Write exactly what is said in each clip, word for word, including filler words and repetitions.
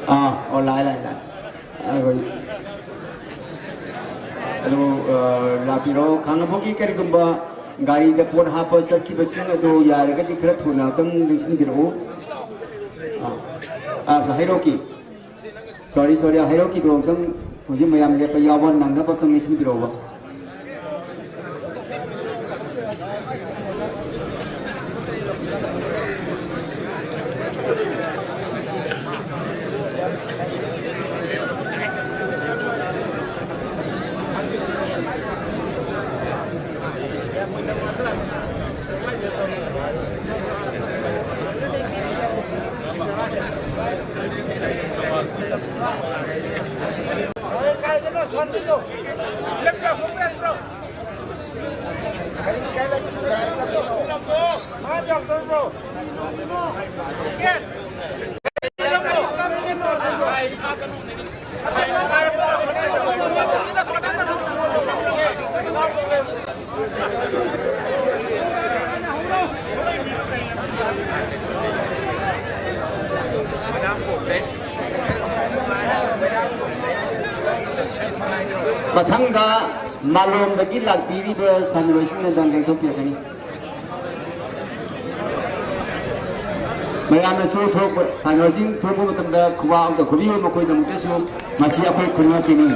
ꯑꯥ, ꯑꯣ, ꯂꯥꯛꯑꯦ, ꯂꯥꯛꯑꯦ, ꯂꯥꯛꯑꯦ꯫ ꯑꯩꯈꯣꯏ ꯑꯗꯨ, ꯑ, ꯂꯥꯛꯄꯤꯔꯣ꯫ ꯈꯥꯡꯉꯕꯣꯛꯀꯤ ꯀꯔꯤꯒꯨꯝꯕ ꯒꯥꯔꯤꯗ ꯄꯣꯠ ꯍꯥꯞꯄ ꯆꯠꯈꯤꯕꯁꯤꯡ ꯑꯗꯨ ꯌꯥꯔꯒꯗꯤ ꯈꯔ ꯊꯨꯅ ꯑꯝꯇꯪ ꯅꯤꯡꯁꯤꯡꯕꯤꯔꯛꯎ꯫ ꯑꯥ, ꯑꯥ, ꯍꯩꯔꯣꯛꯀꯤ꯫ Sorry, sorry, ꯍꯩꯔꯣꯛꯀꯤꯗꯣ ꯑꯝꯇꯪ ꯍꯧꯖꯤꯛ ꯃꯌꯥꯝ ꯂꯦꯞꯄ ꯌꯥꯎꯕ ꯅꯪꯅꯕ ꯑꯝꯇꯪ ꯅꯤꯡꯁꯤꯡꯕꯤꯔꯛꯎꯕ꯫ ꯃꯊꯪꯗ ꯃꯥꯂꯣꯝꯗꯒꯤ ꯂꯥꯛꯄꯤꯔꯤꯕ ꯁꯥꯟꯅꯔꯣꯏꯁꯤꯡꯅ ꯗꯟ ꯂꯦꯡꯊꯣꯛꯄꯤꯔꯛꯀꯅꯤ꯫ ꯃꯌꯥꯝꯅꯁꯨ ꯊꯣꯛꯄ, ꯁꯥꯟꯅꯔꯣꯏꯁꯤꯡ ꯊꯣꯛꯄ ꯃꯇꯝꯗ ꯈꯨꯕꯥꯛ ꯑꯃꯇ ꯈꯨꯕꯤꯌꯨ, ꯃꯈꯣꯏꯗꯃꯛꯇꯁꯨ꯫ ꯃꯁꯤ ꯑꯩꯈꯣꯏ ꯈꯨꯟꯉꯥꯛꯀꯤꯅꯤ꯫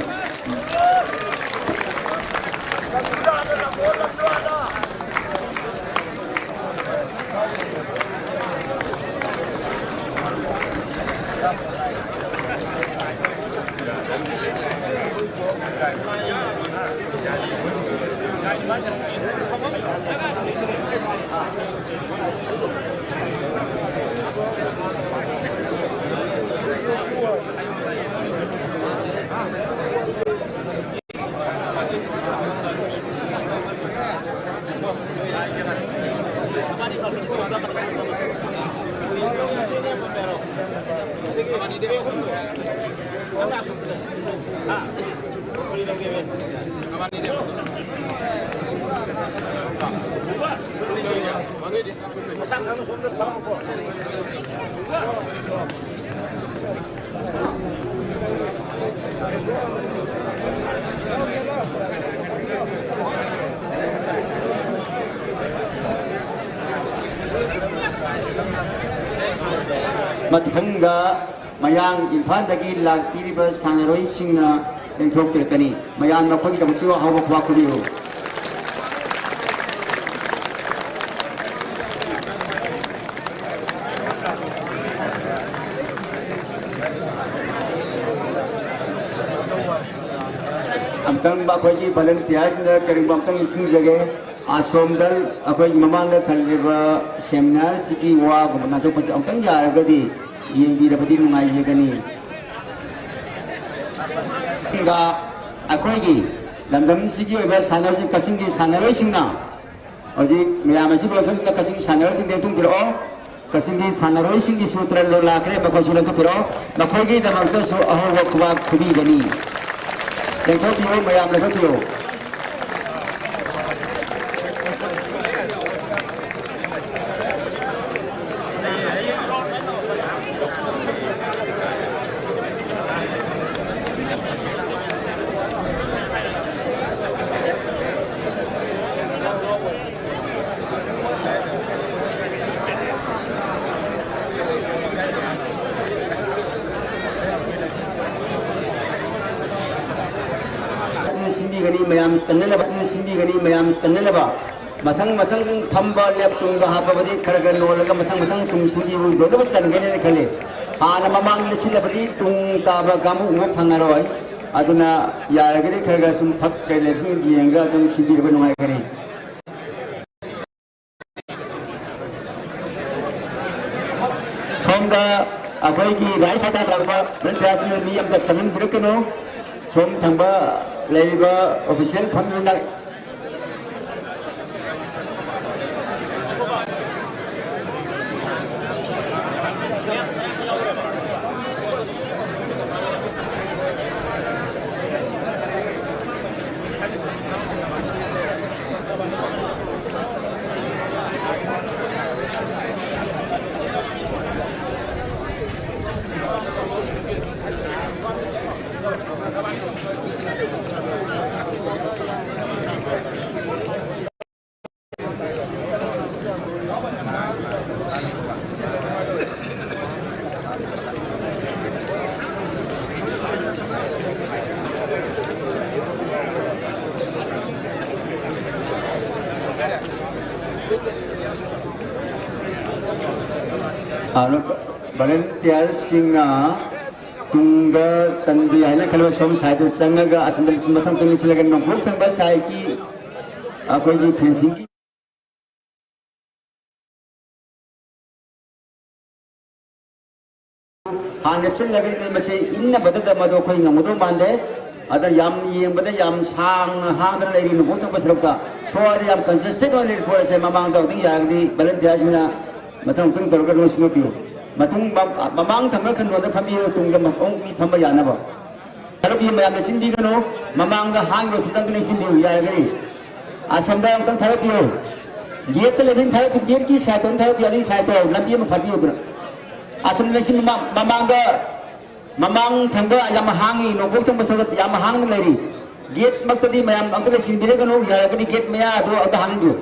ꯃꯊꯪꯗ ꯃꯌꯥꯡ ꯏꯝꯐꯥꯜꯗꯒꯤ ꯂꯥꯛꯄꯤꯔꯤꯕ ꯁꯥꯟꯅꯔꯣꯏꯁꯤꯡꯅ ꯂꯦꯡꯊꯣꯛꯄꯤꯔꯛꯀꯅꯤ꯫ ꯃꯌꯥꯝꯅ ꯃꯈꯣꯏꯒꯤꯗꯃꯛꯁꯨ ꯑꯍꯧꯕ ꯈꯨꯕꯥꯛ ꯈꯨꯕꯤꯌꯨ꯫ ꯑꯝꯇꯪ ꯑꯩꯈꯣꯏꯒꯤ volunteerꯁꯤꯡꯗ ꯀꯔꯤꯒꯨꯝꯕ ꯑꯝꯇꯪ ꯅꯤꯡꯁꯤꯡꯖꯒꯦ꯫ ꯑꯁꯣꯝꯗ ꯑꯩꯈꯣꯏꯒꯤ ꯃꯃꯥꯡꯗ ꯊꯜꯂꯤꯕ seminarꯁꯤꯒꯤ ꯋꯥꯒꯨꯝꯕ ꯅꯥꯟꯊꯣꯛꯄꯁꯤ ꯑꯃꯨꯛꯇꯪ ꯌꯥꯔꯒꯗꯤ ꯌꯦꯡꯕꯤꯔꯕꯗꯤ ꯅꯨꯡꯉꯥꯏꯖꯒꯅꯤ꯫ ꯑꯗꯨꯒ ꯑꯩꯈꯣꯏꯒꯤ ꯂꯝꯗꯝꯁꯤꯒꯤ ꯑꯣꯏꯕ ꯁꯥꯟꯅꯔꯣꯏ, ꯀꯛꯆꯤꯡꯒꯤ ꯁꯥꯟꯅꯔꯣꯏꯁꯤꯡꯅ ꯍꯧꯖꯤꯛ ꯃꯌꯥꯝ ꯑꯁꯤ ꯂꯣꯏꯈ꯭ꯔꯕ ꯃꯇꯨꯡꯗ ꯀꯛꯆꯤꯡ ꯁꯥꯟꯅꯔꯣꯏꯁꯤꯡꯗ ꯊꯨꯡꯕꯤꯔꯛꯑꯣ꯫ ꯀꯛꯆꯤꯡꯒꯤ ꯁꯥꯟꯅꯔꯣꯏꯁꯤꯡꯒꯤꯁꯨ ꯇꯔꯟ ꯂꯣꯟ ꯂꯥꯛꯈ꯭ꯔꯦ, ꯃꯈꯣꯏꯁꯨ ꯂꯦꯡꯊꯣꯛꯄꯤꯔꯛꯑꯣ꯫ ꯃꯈꯣꯏꯒꯤꯗꯃꯛꯇꯁꯨ ꯑꯍꯧꯕ ꯈꯨꯕꯥꯛ ꯈꯨꯕꯤꯒꯅꯤ꯫ ꯂꯦꯡꯊꯣꯛꯄꯤꯌꯨ, ꯃꯌꯥꯝ ꯂꯦꯡꯊꯣꯛꯄꯤꯌꯨ꯫ ꯁꯤꯟꯕꯤꯒꯅꯤ ꯃꯌꯥꯝ ꯆꯟꯅꯅꯕ, ꯁꯤꯟꯕꯤꯒꯅꯤ ꯃꯌꯥꯝ ꯆꯟꯅꯅꯕ꯫ ꯃꯊꯪ ꯃꯊꯪ ꯐꯝꯕ ꯂꯦꯞ ꯇꯨꯡꯗ ꯍꯥꯞꯄꯕꯗꯤ ꯈꯔ ꯈꯔ ꯅꯣꯜꯂꯒ ꯃꯊꯪ ꯃꯊꯪ ꯁꯨꯝ ꯁꯤꯟꯕꯤꯌꯨ, ꯂꯣꯏꯅꯃꯛ ꯆꯟꯒꯅꯦꯅ ꯈꯜꯂꯤ꯫ ꯍꯥꯟꯅ ꯃꯃꯥꯡꯗ ꯂꯦꯞꯁꯤꯜꯂꯕꯗꯤ ꯇꯨꯡ ꯇꯥꯕ ꯀꯥꯡꯕꯨ ꯑꯃ ꯐꯪꯉꯔꯣꯏ꯫ ꯑꯗꯨꯅ ꯌꯥꯔꯒꯗꯤ ꯈꯔ ꯈꯔ ꯁꯨꯝ ꯐꯛ ꯀꯩ ꯂꯩꯕꯁꯤꯡ ꯌꯦꯡꯉꯒ ꯑꯗꯨꯝ ꯁꯤꯟꯕꯤꯔꯕ ꯅꯨꯡꯉꯥꯏꯒꯅꯤ꯫ ꯁꯣꯝꯗ ꯑꯩꯈꯣꯏꯒꯤ ꯔꯥꯏꯠ ꯁꯥꯏꯗꯇ ꯂꯥꯛꯄ ꯚꯣꯂꯨꯟꯇꯤꯌꯔꯁꯤꯡꯅ ꯃꯤ ꯑꯝꯇ ꯆꯪꯍꯟꯕꯤꯔꯛꯀꯅꯨ꯫ ꯁꯣꯝ ꯊꯪꯕ ꯂꯩꯔꯤꯕ ꯑꯣꯐꯤꯁꯤꯌꯦꯜ ꯐꯝꯗꯨꯅ ꯚꯣꯂꯟꯇꯤꯌꯔꯁꯤꯡꯅ ꯇꯨꯡꯗ ꯆꯟꯗꯦ ꯍꯥꯏꯅ ꯈꯜꯂꯕ ꯁꯣꯝ ꯁꯥꯏꯗ ꯆꯪꯉꯒ ꯑꯁꯣꯝꯗ ꯃꯊꯪ ꯃꯊꯪ ꯂꯤꯠꯁꯤꯜꯂꯒ ꯅꯣꯡꯄꯣꯛ ꯊꯪꯕ ꯁꯥꯏꯗꯀꯤ ꯑꯩꯈꯣꯏꯒꯤ ꯐꯦꯟꯁꯤꯡꯒꯤ ꯍꯥꯟꯅ ꯂꯦꯞꯁꯤꯜꯂꯒꯗꯤ ꯃꯁꯤ ꯏꯟꯅꯕꯗꯗ ꯃꯗꯨ ꯑꯩꯈꯣꯏ ꯉꯝꯒꯗꯧ ꯃꯥꯟꯗꯦ꯫ ꯑꯗ ꯌꯥꯝ ꯌꯦꯡꯕꯗ ꯌꯥꯝ ꯁꯥꯡꯅ ꯍꯥꯡꯗꯅ ꯂꯩꯔꯤ ꯅꯣꯡꯄꯣꯛ ꯊꯪꯕ ꯁꯔꯨꯛꯇ꯫ ꯁꯣ ꯑꯗ ꯌꯥꯝ ꯀꯟꯖꯦꯁꯇꯦꯠ ꯑꯣꯏꯅ ꯂꯩꯔꯤ ꯄꯣꯠ ꯑꯁꯦ ꯃꯃꯥꯡꯗ ꯑꯃꯨꯛꯇꯪ ꯌꯥꯔꯒꯗꯤ ꯚꯣꯂꯟꯇꯤꯌꯔꯁꯤꯡꯅ ꯃꯊꯪ ꯃꯊꯪ ꯇꯧꯔꯒ ꯂꯣꯏꯁꯤꯟꯕ ꯄꯤꯌꯨ꯫ ꯃꯇꯨꯡ ꯃ-, ꯃꯃꯥꯡ ꯊꯪꯕ ꯈꯟꯗꯣꯟꯗ ꯐꯝꯕꯤꯌꯨ, ꯇꯨꯡꯗ ꯑꯃꯨꯛ ꯃꯤ ꯐꯝꯕ ꯌꯥꯅꯕ꯫ ꯊꯥꯒꯠꯄꯤꯌꯨ, ꯃꯌꯥꯝꯅ ꯁꯤꯟꯕꯤꯒꯅꯨ꯫ ꯃꯃꯥꯡꯗ ꯍꯥꯡꯉꯤꯕ ꯁꯨꯝꯇꯪꯗꯤ ꯁꯤꯟꯕꯤꯌꯨ ꯌꯥꯔꯒꯗꯤ꯫ ꯑꯁꯣꯝꯗ ꯑꯃꯨꯛꯇꯪ ꯊꯥꯒꯠꯄꯤꯌꯨ꯫ ꯒꯦꯠꯇ ꯂꯩꯕꯁꯤꯡ ꯊꯥꯒꯠꯄꯤꯌꯨ, ꯒꯦꯠꯀꯤ ꯁꯥꯏꯠꯇꯣ ꯑꯃ ꯊꯥꯒꯠꯄꯤꯌꯨ, ꯑꯗꯨꯒꯤ ꯁꯥꯏꯠꯇꯣ ꯂꯝꯕꯤ ꯑꯃ ꯐꯥꯠꯄꯤꯌꯨꯗꯅ꯫ ꯑꯁꯣꯝꯗ ꯂꯩꯁꯤ ꯃꯃꯥꯡ-, ꯃꯃꯥꯡꯗ, ꯃꯃꯥꯡ ꯊꯪꯕ ꯌꯥꯝ ꯍꯥꯡꯉꯤ, ꯅꯣꯡꯄꯣꯛ ꯊꯪꯕ ꯁꯔꯨꯛꯇ ꯌꯥꯝ ꯍꯥꯡꯅ ꯂꯩꯔꯤ꯫ ꯒꯦꯠꯃꯛꯇꯗꯤ ꯃꯌꯥꯝ ꯑꯝꯇ ꯂꯩꯁꯤꯟꯕꯤꯔꯒꯅꯨ, ꯌꯥꯔꯒꯗꯤ ꯒꯦꯠ ꯃꯌꯥ ꯑꯗꯨ ꯑꯝꯇ ꯍꯥꯡꯕꯤꯌꯨ꯫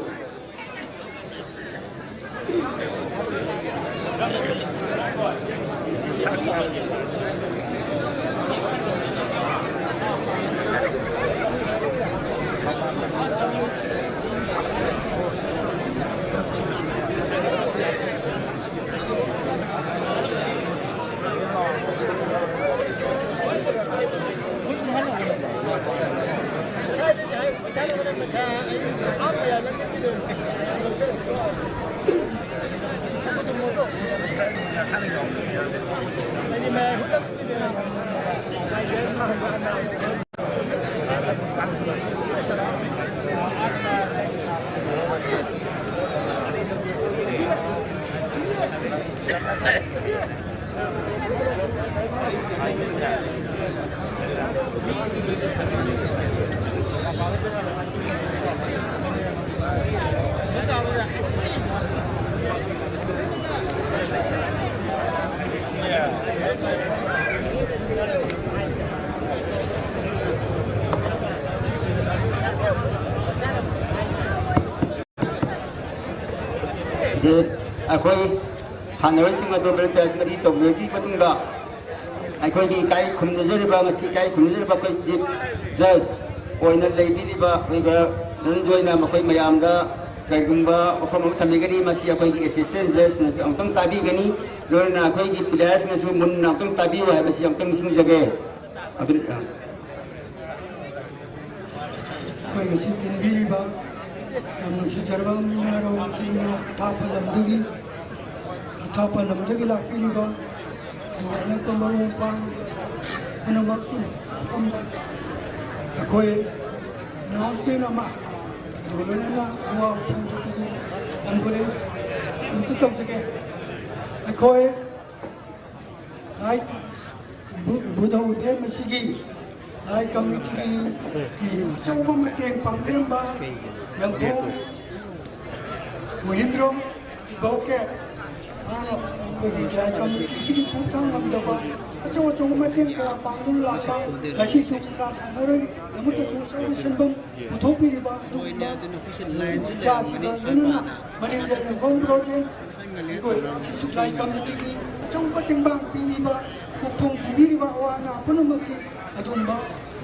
ꯑꯩꯈꯣꯏ ꯁꯥꯟꯅꯔꯣꯏꯁꯤꯡ ꯑꯗꯨ ꯚꯣꯂꯨꯟꯇꯤꯌꯔꯁꯤꯡ ꯑꯗꯨ ꯇꯧꯕꯤꯔꯕꯒꯤ ꯃꯇꯨꯡꯗ ꯑꯩꯈꯣꯏꯒꯤ ꯏꯀꯥꯏ ꯈꯨꯝꯅꯖꯔꯤꯕ, ꯉꯁꯤ ꯏꯀꯥꯏ ꯈꯨꯝꯅꯖꯔꯤꯕ ꯑꯩꯈꯣꯏ ꯆꯤꯐ ꯖꯖ ꯑꯣꯏꯅ ꯂꯩꯕꯤꯔꯤꯕ ꯑꯩꯈꯣꯏ ꯙꯅꯟꯖꯣꯏꯅ ꯃꯈꯣꯏ ꯃꯌꯥꯝꯗ ꯀꯔꯤꯒꯨꯝꯕ ꯋꯥꯐꯝ ꯑꯃ ꯊꯝꯕꯤꯒꯅꯤ, ꯃꯁꯤ ꯑꯩꯈꯣꯏꯒꯤ ꯑꯦꯁꯤꯁꯇꯦꯟ ꯖꯖꯅꯁꯨ ꯑꯃꯨꯛꯇꯪ ꯇꯥꯕꯤꯒꯅꯤ, ꯂꯣꯏꯅꯅ ꯑꯩꯈꯣꯏꯒꯤ ꯄ꯭ꯂꯦꯌꯔꯁꯤꯡꯅꯁꯨ ꯃꯨꯟꯅ ꯑꯃꯨꯛꯇꯪ ꯇꯥꯕꯤꯌꯨ ꯍꯥꯏꯕꯁꯤ ꯑꯃꯨꯛꯇꯪ ꯅꯤꯡꯁꯤꯡꯖꯒꯦ꯫ ꯑꯗꯨ, ꯑ, ꯑꯩꯈꯣꯏ ꯉꯁꯤ ꯇꯤꯟꯕꯤꯔꯤꯕ ꯌꯥꯝ ꯅꯨꯡꯁꯤꯖꯔꯕ ꯃꯤꯅꯔꯣꯟꯁꯤꯡꯅ ꯑꯊꯥꯞꯄ ꯂꯝꯗꯒꯤ, ꯑꯊꯥꯞꯄ ꯂꯝꯗꯒꯤ ꯂꯥꯛꯄꯤꯔꯤꯕ ꯑꯅꯛꯄ ꯃꯔꯨꯞ ꯃꯄꯥꯡ ꯄꯨꯝꯅꯃꯛꯀꯤ ꯃꯐꯝꯗ ꯑꯩꯈꯣꯏ ꯑꯦꯅꯥꯎꯟꯁꯃꯦꯟ ꯑꯃ, ꯑꯗꯨꯒ ꯂꯣꯏꯅꯅ ꯑꯋꯥꯕ ꯐꯣꯡꯗꯣꯛꯄꯒꯤ ꯀꯟꯗꯣꯂꯦꯟꯁ ꯑꯃꯇ ꯇꯧꯖꯒꯦ꯫ ꯑꯩꯈꯣꯏ ꯂꯥꯏ ꯏꯕꯨ-, ꯏꯕꯨꯙꯧ ꯏꯕꯦꯝ ꯑꯁꯤꯒꯤ ꯂꯥꯏ ꯀꯝꯃꯤꯇꯤꯒꯤ ꯑꯆꯧꯕ ꯃꯇꯦꯡ ꯄꯥꯡꯕꯤꯔꯝꯕ ꯌꯥꯝꯕꯨꯡ ꯃꯍꯤꯟꯗ꯭ꯔꯣ ꯏꯕꯣꯛꯀꯦ, ꯃꯥꯅ ꯑꯩꯈꯣꯏꯒꯤ ꯂꯥꯏ ꯀꯝꯃꯤꯇꯤꯁꯤꯒꯤ ꯈꯣꯡꯊꯥꯡ ꯉꯝꯗꯕ ꯑꯆꯧ ꯑꯆꯧꯕ ꯃꯇꯦꯡ ꯀꯌꯥ ꯄꯥꯡꯗꯨꯅ ꯂꯥꯛꯄ, ꯉꯁꯤꯁꯨ ꯃꯨꯛꯅꯥ ꯁꯥꯟꯅꯔꯣꯏ ꯑꯃꯠꯇꯁꯨ ꯑꯆꯧꯕ ꯁꯦꯟꯐꯝ ꯄꯨꯊꯣꯛꯄꯤꯔꯤꯕ ꯑꯗꯨꯒꯨꯝꯕ ꯏꯆꯥꯁꯤꯡꯒ ꯂꯣꯏꯅꯅ ꯃꯅꯤꯡꯗ ꯌꯨꯝꯐꯝ ꯄ꯭ꯔꯣꯖꯦꯛ ꯑꯩꯈꯣꯏ ꯁꯤꯁꯨ ꯂꯥꯏ ꯀꯝꯃꯤꯇꯤꯒꯤ ꯑꯆꯧꯕ ꯇꯦꯡꯕꯥꯡ ꯄꯤꯕꯤꯕ, ꯃꯈꯣꯡ ꯍꯨꯕꯤꯔꯤꯕ ꯑꯋꯥ ꯑꯅꯥ ꯄꯨꯝꯅꯃꯛꯀꯤ ꯑꯗꯨꯒꯨꯝꯕ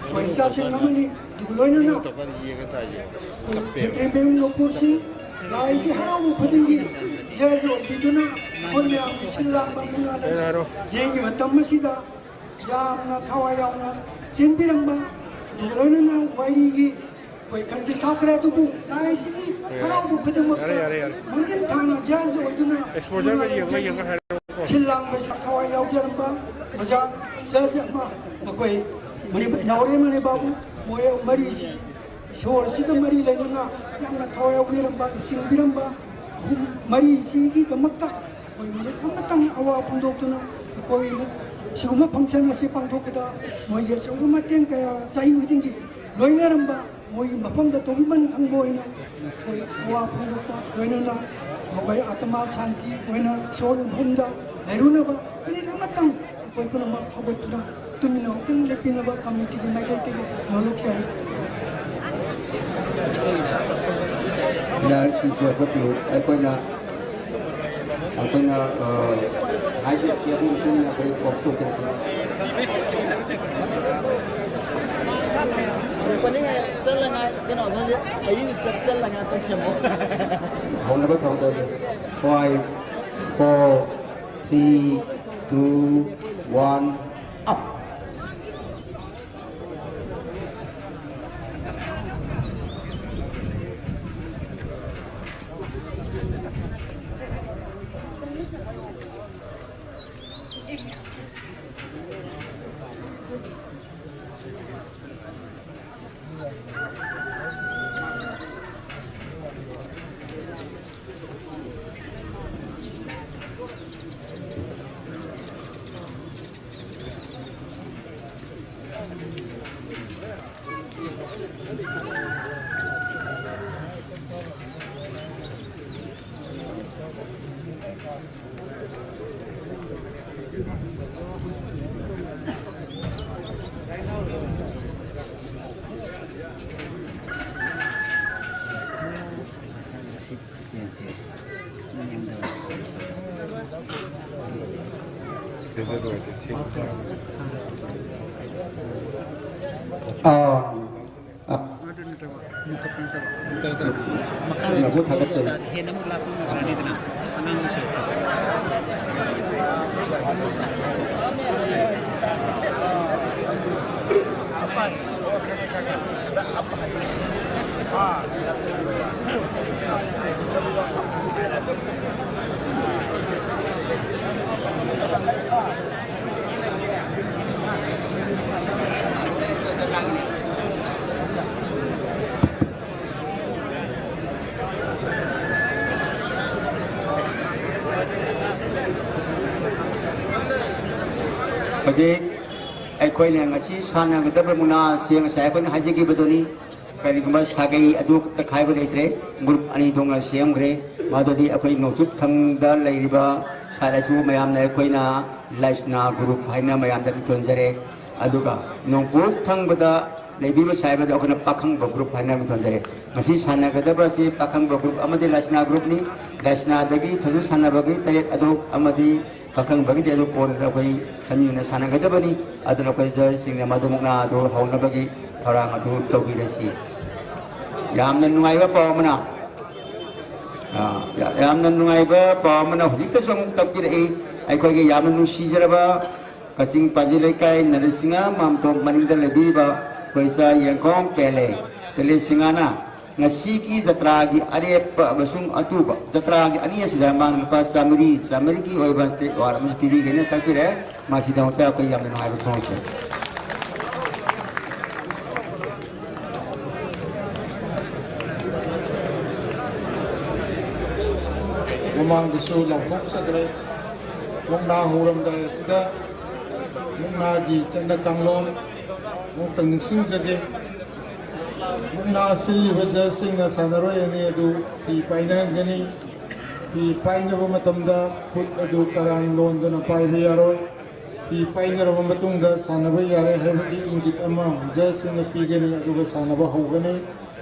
ꯑꯩꯈꯣꯏ ꯏꯆꯥꯁꯤꯡ ꯑꯃꯅꯤ꯫ ꯑꯗꯨꯒ ꯂꯣꯏꯅꯅ ꯈꯦꯇ꯭ꯔꯤꯃꯌꯨꯝ ꯅꯣꯄꯨꯔꯁꯤꯡ ꯂꯥꯏꯁꯤ ꯍꯔꯥꯎꯕ ꯈꯨꯗꯤꯡꯒꯤ ꯏꯆꯥꯁꯤ ꯑꯣꯏꯕꯤꯗꯨꯅ ꯑꯩꯈꯣꯏ ꯃꯌꯥꯝꯒꯤ ꯁꯤꯜ ꯂꯥꯡꯕ ꯃꯨꯛꯅꯥ ꯂꯥꯏ ꯌꯦꯡꯒꯤ ꯃꯇꯝ ꯑꯁꯤꯗ ꯌꯥꯝꯅ ꯊꯋꯥꯏ ꯌꯥꯎꯅ ꯆꯦꯟꯕꯤꯔꯝꯕ, ꯑꯗꯨꯒ ꯂꯣꯏꯅꯅ ꯋꯥꯏꯔꯤꯒꯤ ꯑꯩꯈꯣꯏ ꯈꯔꯗꯤ ꯊꯥꯈ꯭ꯔꯦ, ꯑꯗꯨꯕꯨ ꯂꯥꯏꯁꯤꯒꯤ ꯍꯔꯥꯎꯕ ꯈꯨꯗꯤꯡꯃꯛꯇ ꯌꯥꯔꯦ, ꯌꯥꯔꯦ, ꯌꯥꯔꯦ꯫ ꯃꯥꯡꯖꯤꯟ ꯊꯥꯅ ꯖꯁ ꯑꯣꯏꯗꯨꯅ exposure ꯒ ꯌꯦꯡꯉ, ꯌꯦꯡꯉ ꯍꯥꯏꯔꯣ꯫ ꯁꯤꯜ ꯂꯥꯡꯕ ꯊꯋꯥꯏ ꯌꯥꯎꯖꯔꯝꯕ ꯑꯣꯖꯥ ꯖꯁ ꯑꯃ, ꯃꯈꯣꯏ ꯃꯔꯤ ꯅꯥꯎꯔꯦꯝ ꯑꯅꯤ ꯕꯥꯕꯨ, ꯃꯣꯏ ꯃꯔꯤꯁꯤ ꯏꯁꯣꯔꯁꯤꯒ ꯃꯔꯤ ꯂꯩꯅꯅ ꯌꯥꯝꯅ ꯊꯋꯥꯏ ꯌꯥꯎꯕꯤꯔꯝꯕ, ꯂꯨꯆꯤꯡꯕꯤꯔꯝꯕ ꯑꯍꯨꯝ ꯃꯔꯤꯁꯤꯒꯤꯗꯃꯛꯇ ꯑꯩꯈꯣꯏ ꯃꯤꯅꯤꯠ ꯑꯃꯇꯪ ꯑꯋꯥ ꯐꯣꯡꯗꯣꯛꯇꯨꯅ ꯑꯩꯈꯣꯏ ꯁꯤꯒꯨꯝꯕ function ꯑꯁꯤ ꯄꯥꯡꯊꯣꯛꯄꯗ ꯃꯣꯏꯒꯤ ꯑꯆꯧꯕ ꯃꯇꯦꯡ ꯀꯌꯥ ꯆꯍꯤ ꯈꯨꯗꯤꯡꯒꯤ ꯂꯣꯏꯅꯔꯝꯕ, ꯃꯣꯏꯒꯤ ꯃꯐꯝꯗ ꯇꯧꯕꯤꯃꯟ ꯈꯪꯕ ꯑꯣꯏꯅ ꯑꯩꯈꯣꯏ ꯑꯋꯥ ꯐꯣꯡꯗꯣꯛꯄ ꯂꯣꯏꯅꯅ ꯃꯈꯣꯏ ꯑꯥꯇꯃꯥ ꯁꯥꯟꯇꯤ ꯑꯣꯏꯅ ꯏꯁꯣꯔꯒꯤ ꯃꯐꯝꯗ ꯂꯩꯔꯨꯅꯕ ꯃꯤꯅꯤꯠ ꯑꯃꯇꯪ ꯑꯩꯈꯣꯏ ꯄꯨꯝꯅꯃꯛ ꯍꯧꯒꯠꯇꯨꯅ ꯇꯨꯃꯤꯟꯅ ꯑꯃꯨꯛꯇꯪ ꯂꯦꯞꯄꯤꯅꯕ ꯀꯝꯃꯤꯇꯤꯒꯤ ꯃꯥꯏꯀꯩꯗꯒꯤ ꯅꯣꯂꯨꯛꯆꯔꯤ꯫ ꯄ꯭ꯂꯦꯌꯔꯁꯤꯡꯁꯨ ꯍꯧꯒꯠꯄꯤꯌꯨ꯫ ꯑꯩꯈꯣꯏꯅ, ꯑꯩꯈꯣꯏꯅ, ꯑ, ꯍꯥꯏꯖꯔꯛꯀꯦ, ꯑꯗꯨꯒꯤ ꯃꯇꯨꯡ ꯏꯟꯅ ꯑꯩꯈꯣꯏ ꯑꯣꯐ ꯇꯧꯖꯔꯛꯀꯦ꯫ ꯄꯅꯤꯡꯉꯥꯏ ꯆꯠꯂꯉꯥꯏ ꯀꯩꯅꯣ ꯅꯪꯗꯤ ꯑꯩꯒꯤ ꯆꯠ ꯆꯠꯂꯉꯥꯏ ꯇꯧꯁꯦꯝꯃꯣ꯫ ꯍꯧꯅꯕ ꯊꯧꯗꯣꯛꯑꯒꯦ꯫ Five, four, three, two, one, up. ꯑꯥ, ꯑꯥ꯫ ꯅꯕꯨ ꯊꯥꯒꯠꯆꯔꯤ꯫ ꯍꯦꯟꯅ ꯑꯃꯨꯛ ꯂꯥꯞꯊꯣꯛꯅ ꯈꯔꯅꯤꯗꯅ ꯑꯉꯥꯡ ꯑꯣꯏꯁꯜꯂꯛꯄ꯫ ꯍꯧꯖꯤꯛ ꯑꯩꯈꯣꯏꯅ ꯉꯁꯤ ꯁꯥꯟꯅꯒꯗꯕ ꯃꯨꯛꯅꯥ ꯑꯁꯤ ꯉꯁꯥꯏ ꯑꯩꯈꯣꯏꯅ ꯍꯥꯏꯖꯈꯤꯕꯗꯨꯅꯤ꯫ ꯀꯔꯤꯒꯨꯝꯕ ꯁꯥꯒꯩ ꯑꯗꯨ ꯈꯛꯇ ꯈꯥꯏꯕ ꯂꯩꯇ꯭ꯔꯦ, ꯒ꯭ꯔꯨꯞ ꯑꯅꯤ ꯊꯣꯛꯅ ꯁꯦꯝꯈ꯭ꯔꯦ꯫ ꯃꯗꯨꯗꯤ ꯑꯩꯈꯣꯏ ꯅꯣꯡꯆꯨꯞ ꯊꯪꯗ ꯂꯩꯔꯤꯕ ꯁꯥꯏꯠ ꯑꯁꯤꯕꯨ ꯃꯌꯥꯝꯅ ꯑꯩꯈꯣꯏꯅ ꯂꯥꯏꯁꯅꯥ ꯒ꯭ꯔꯨꯞ ꯍꯥꯏꯅ ꯃꯌꯥꯝꯗ ꯃꯤꯡꯊꯣꯟꯖꯔꯦ꯫ ꯑꯗꯨꯒ ꯅꯣꯡꯄꯣꯛ ꯊꯪꯕꯗ ꯂꯩꯕꯤꯕ ꯁꯥꯏꯠ ꯑꯗꯨ ꯑꯩꯈꯣꯏꯅ ꯄꯥꯈꯪꯕ ꯒ꯭ꯔꯨꯞ ꯍꯥꯏꯅ ꯃꯤꯡꯊꯣꯟꯖꯔꯦ꯫ ꯉꯁꯤ ꯁꯥꯟꯅꯒꯗꯕ ꯑꯁꯤ ꯄꯥꯈꯪꯕ ꯒ꯭ꯔꯨꯞ ꯑꯃꯗꯤ ꯂꯥꯏꯁꯅꯥ ꯒ꯭ꯔꯨꯞꯅꯤ꯫ ꯂꯥꯏꯁꯅꯥꯗꯒꯤ ꯐꯖꯅ ꯁꯥꯟꯅꯕꯒꯤ ꯇꯔꯦꯠ ꯑꯗꯨ ꯑꯃꯗꯤ ꯑꯈꯪꯕꯒꯤꯗꯤ ꯑꯗꯨ ꯀꯣꯟꯅ ꯑꯩꯈꯣꯏ ꯁꯟꯃꯤꯟꯅ ꯁꯥꯟꯅꯒꯗꯕꯅꯤ꯫ ꯑꯗꯨꯅ ꯑꯩꯈꯣꯏ ꯖꯖꯁꯤꯡꯅ ꯃꯗꯨ ꯃꯨꯛꯅꯥ ꯑꯗꯨ ꯍꯧꯅꯕꯒꯤ ꯊꯧꯔꯥꯡ ꯑꯗꯨ ꯇꯧꯕꯤꯔꯁꯤ꯫ ꯌꯥꯝꯅ ꯅꯨꯡꯉꯥꯏꯕ ꯄꯥꯎ ꯑꯃꯅ, ꯑ, ꯌꯥ-, ꯌꯥꯝꯅ ꯅꯨꯡꯉꯥꯏꯕ ꯄꯥꯎ ꯑꯃꯅ ꯍꯧꯖꯤꯛꯇꯁꯨ ꯑꯃꯨꯛ ꯇꯞꯄꯤꯔꯛꯏ꯫ ꯑꯩꯈꯣꯏꯒꯤ ꯌꯥꯝꯅ ꯅꯨꯡꯁꯤꯖꯔꯕ ꯀꯛꯆꯤꯡ ꯄꯥꯖꯤ ꯂꯩꯀꯥꯏ ꯅꯔꯁꯤꯡꯍ ꯃꯥꯝꯇꯣꯞ ꯃꯅꯤꯡꯗ ꯂꯩꯕꯤꯕ ꯑꯩꯈꯣꯏ ꯏꯆꯥ ꯌꯦꯡꯈꯣꯝ ꯄꯦꯂꯦ, ꯄꯦꯂꯦ ꯁꯤꯡꯍꯅ ꯉꯁꯤꯒꯤ ꯖꯇ꯭ꯔꯥꯒꯤ ꯑꯔꯦꯞꯄ ꯑꯃꯁꯨꯡ ꯑꯇꯨꯕ ꯖꯇ꯭ꯔꯥꯒꯤ ꯑꯅꯤ ꯑꯁꯤꯗ ꯃꯥꯅ ꯂꯨꯄꯥ ꯆꯥꯃꯔꯤ, ꯆꯥꯃꯔꯤꯒꯤ ꯑꯣꯏꯕ ꯁ꯭ꯇꯦꯠ ꯑꯦꯋꯥꯔꯗ ꯑꯃꯁꯨ ꯄꯤꯕꯤꯒꯅꯤ, ꯇꯥꯛꯄꯤꯔꯦ꯫ ꯃꯁꯤꯗꯃꯛꯇ ꯑꯩꯈꯣꯏ ꯌꯥꯝꯅ ꯅꯨꯡꯉꯥꯏꯕ ꯐꯣꯡꯗꯣꯛꯆꯔꯤ꯫ ꯃꯃꯥꯡꯗꯁꯨ ꯂꯥꯎꯊꯣꯛꯆꯈ꯭ꯔꯦ꯫ ꯃꯨꯛꯅꯥ ꯍꯧꯔꯝꯗꯥꯏ ꯑꯁꯤꯗ ꯃꯨꯛꯅꯥꯒꯤ ꯆꯠꯅ ꯀꯥꯡꯂꯣꯟ ꯑꯃꯨꯛꯇꯪ ꯅꯤꯡꯁꯤꯡꯖꯒꯦ꯫ ꯃꯨꯛꯅꯥ ꯁꯤꯜꯂꯤꯕ ꯖꯖꯁꯤꯡꯅ ꯁꯥꯟꯅꯔꯣꯏ ꯑꯅꯤ ꯑꯗꯨ ꯐꯤ ꯄꯥꯏꯅꯍꯟꯒꯅꯤ꯫ ꯐꯤ ꯄꯥꯏꯅꯕ ꯃꯇꯝꯗ ꯈꯨꯠ ꯑꯗꯨ ꯀꯔꯥꯡ ꯂꯣꯟꯗꯨꯅ ꯄꯥꯏꯕ ꯌꯥꯔꯣꯏ꯫ ꯐꯤ ꯄꯥꯏꯅꯔꯕ ꯃꯇꯨꯡꯗ ꯁꯥꯟꯅꯕ ꯌꯥꯔꯦ ꯍꯥꯏꯕꯒꯤ ꯏꯪꯒꯤꯠ ꯑꯃ ꯖꯖꯁꯤꯡꯅ ꯄꯤꯒꯅꯤ, ꯑꯗꯨꯒ ꯁꯥꯟꯅꯕ ꯍꯧꯒꯅꯤ꯫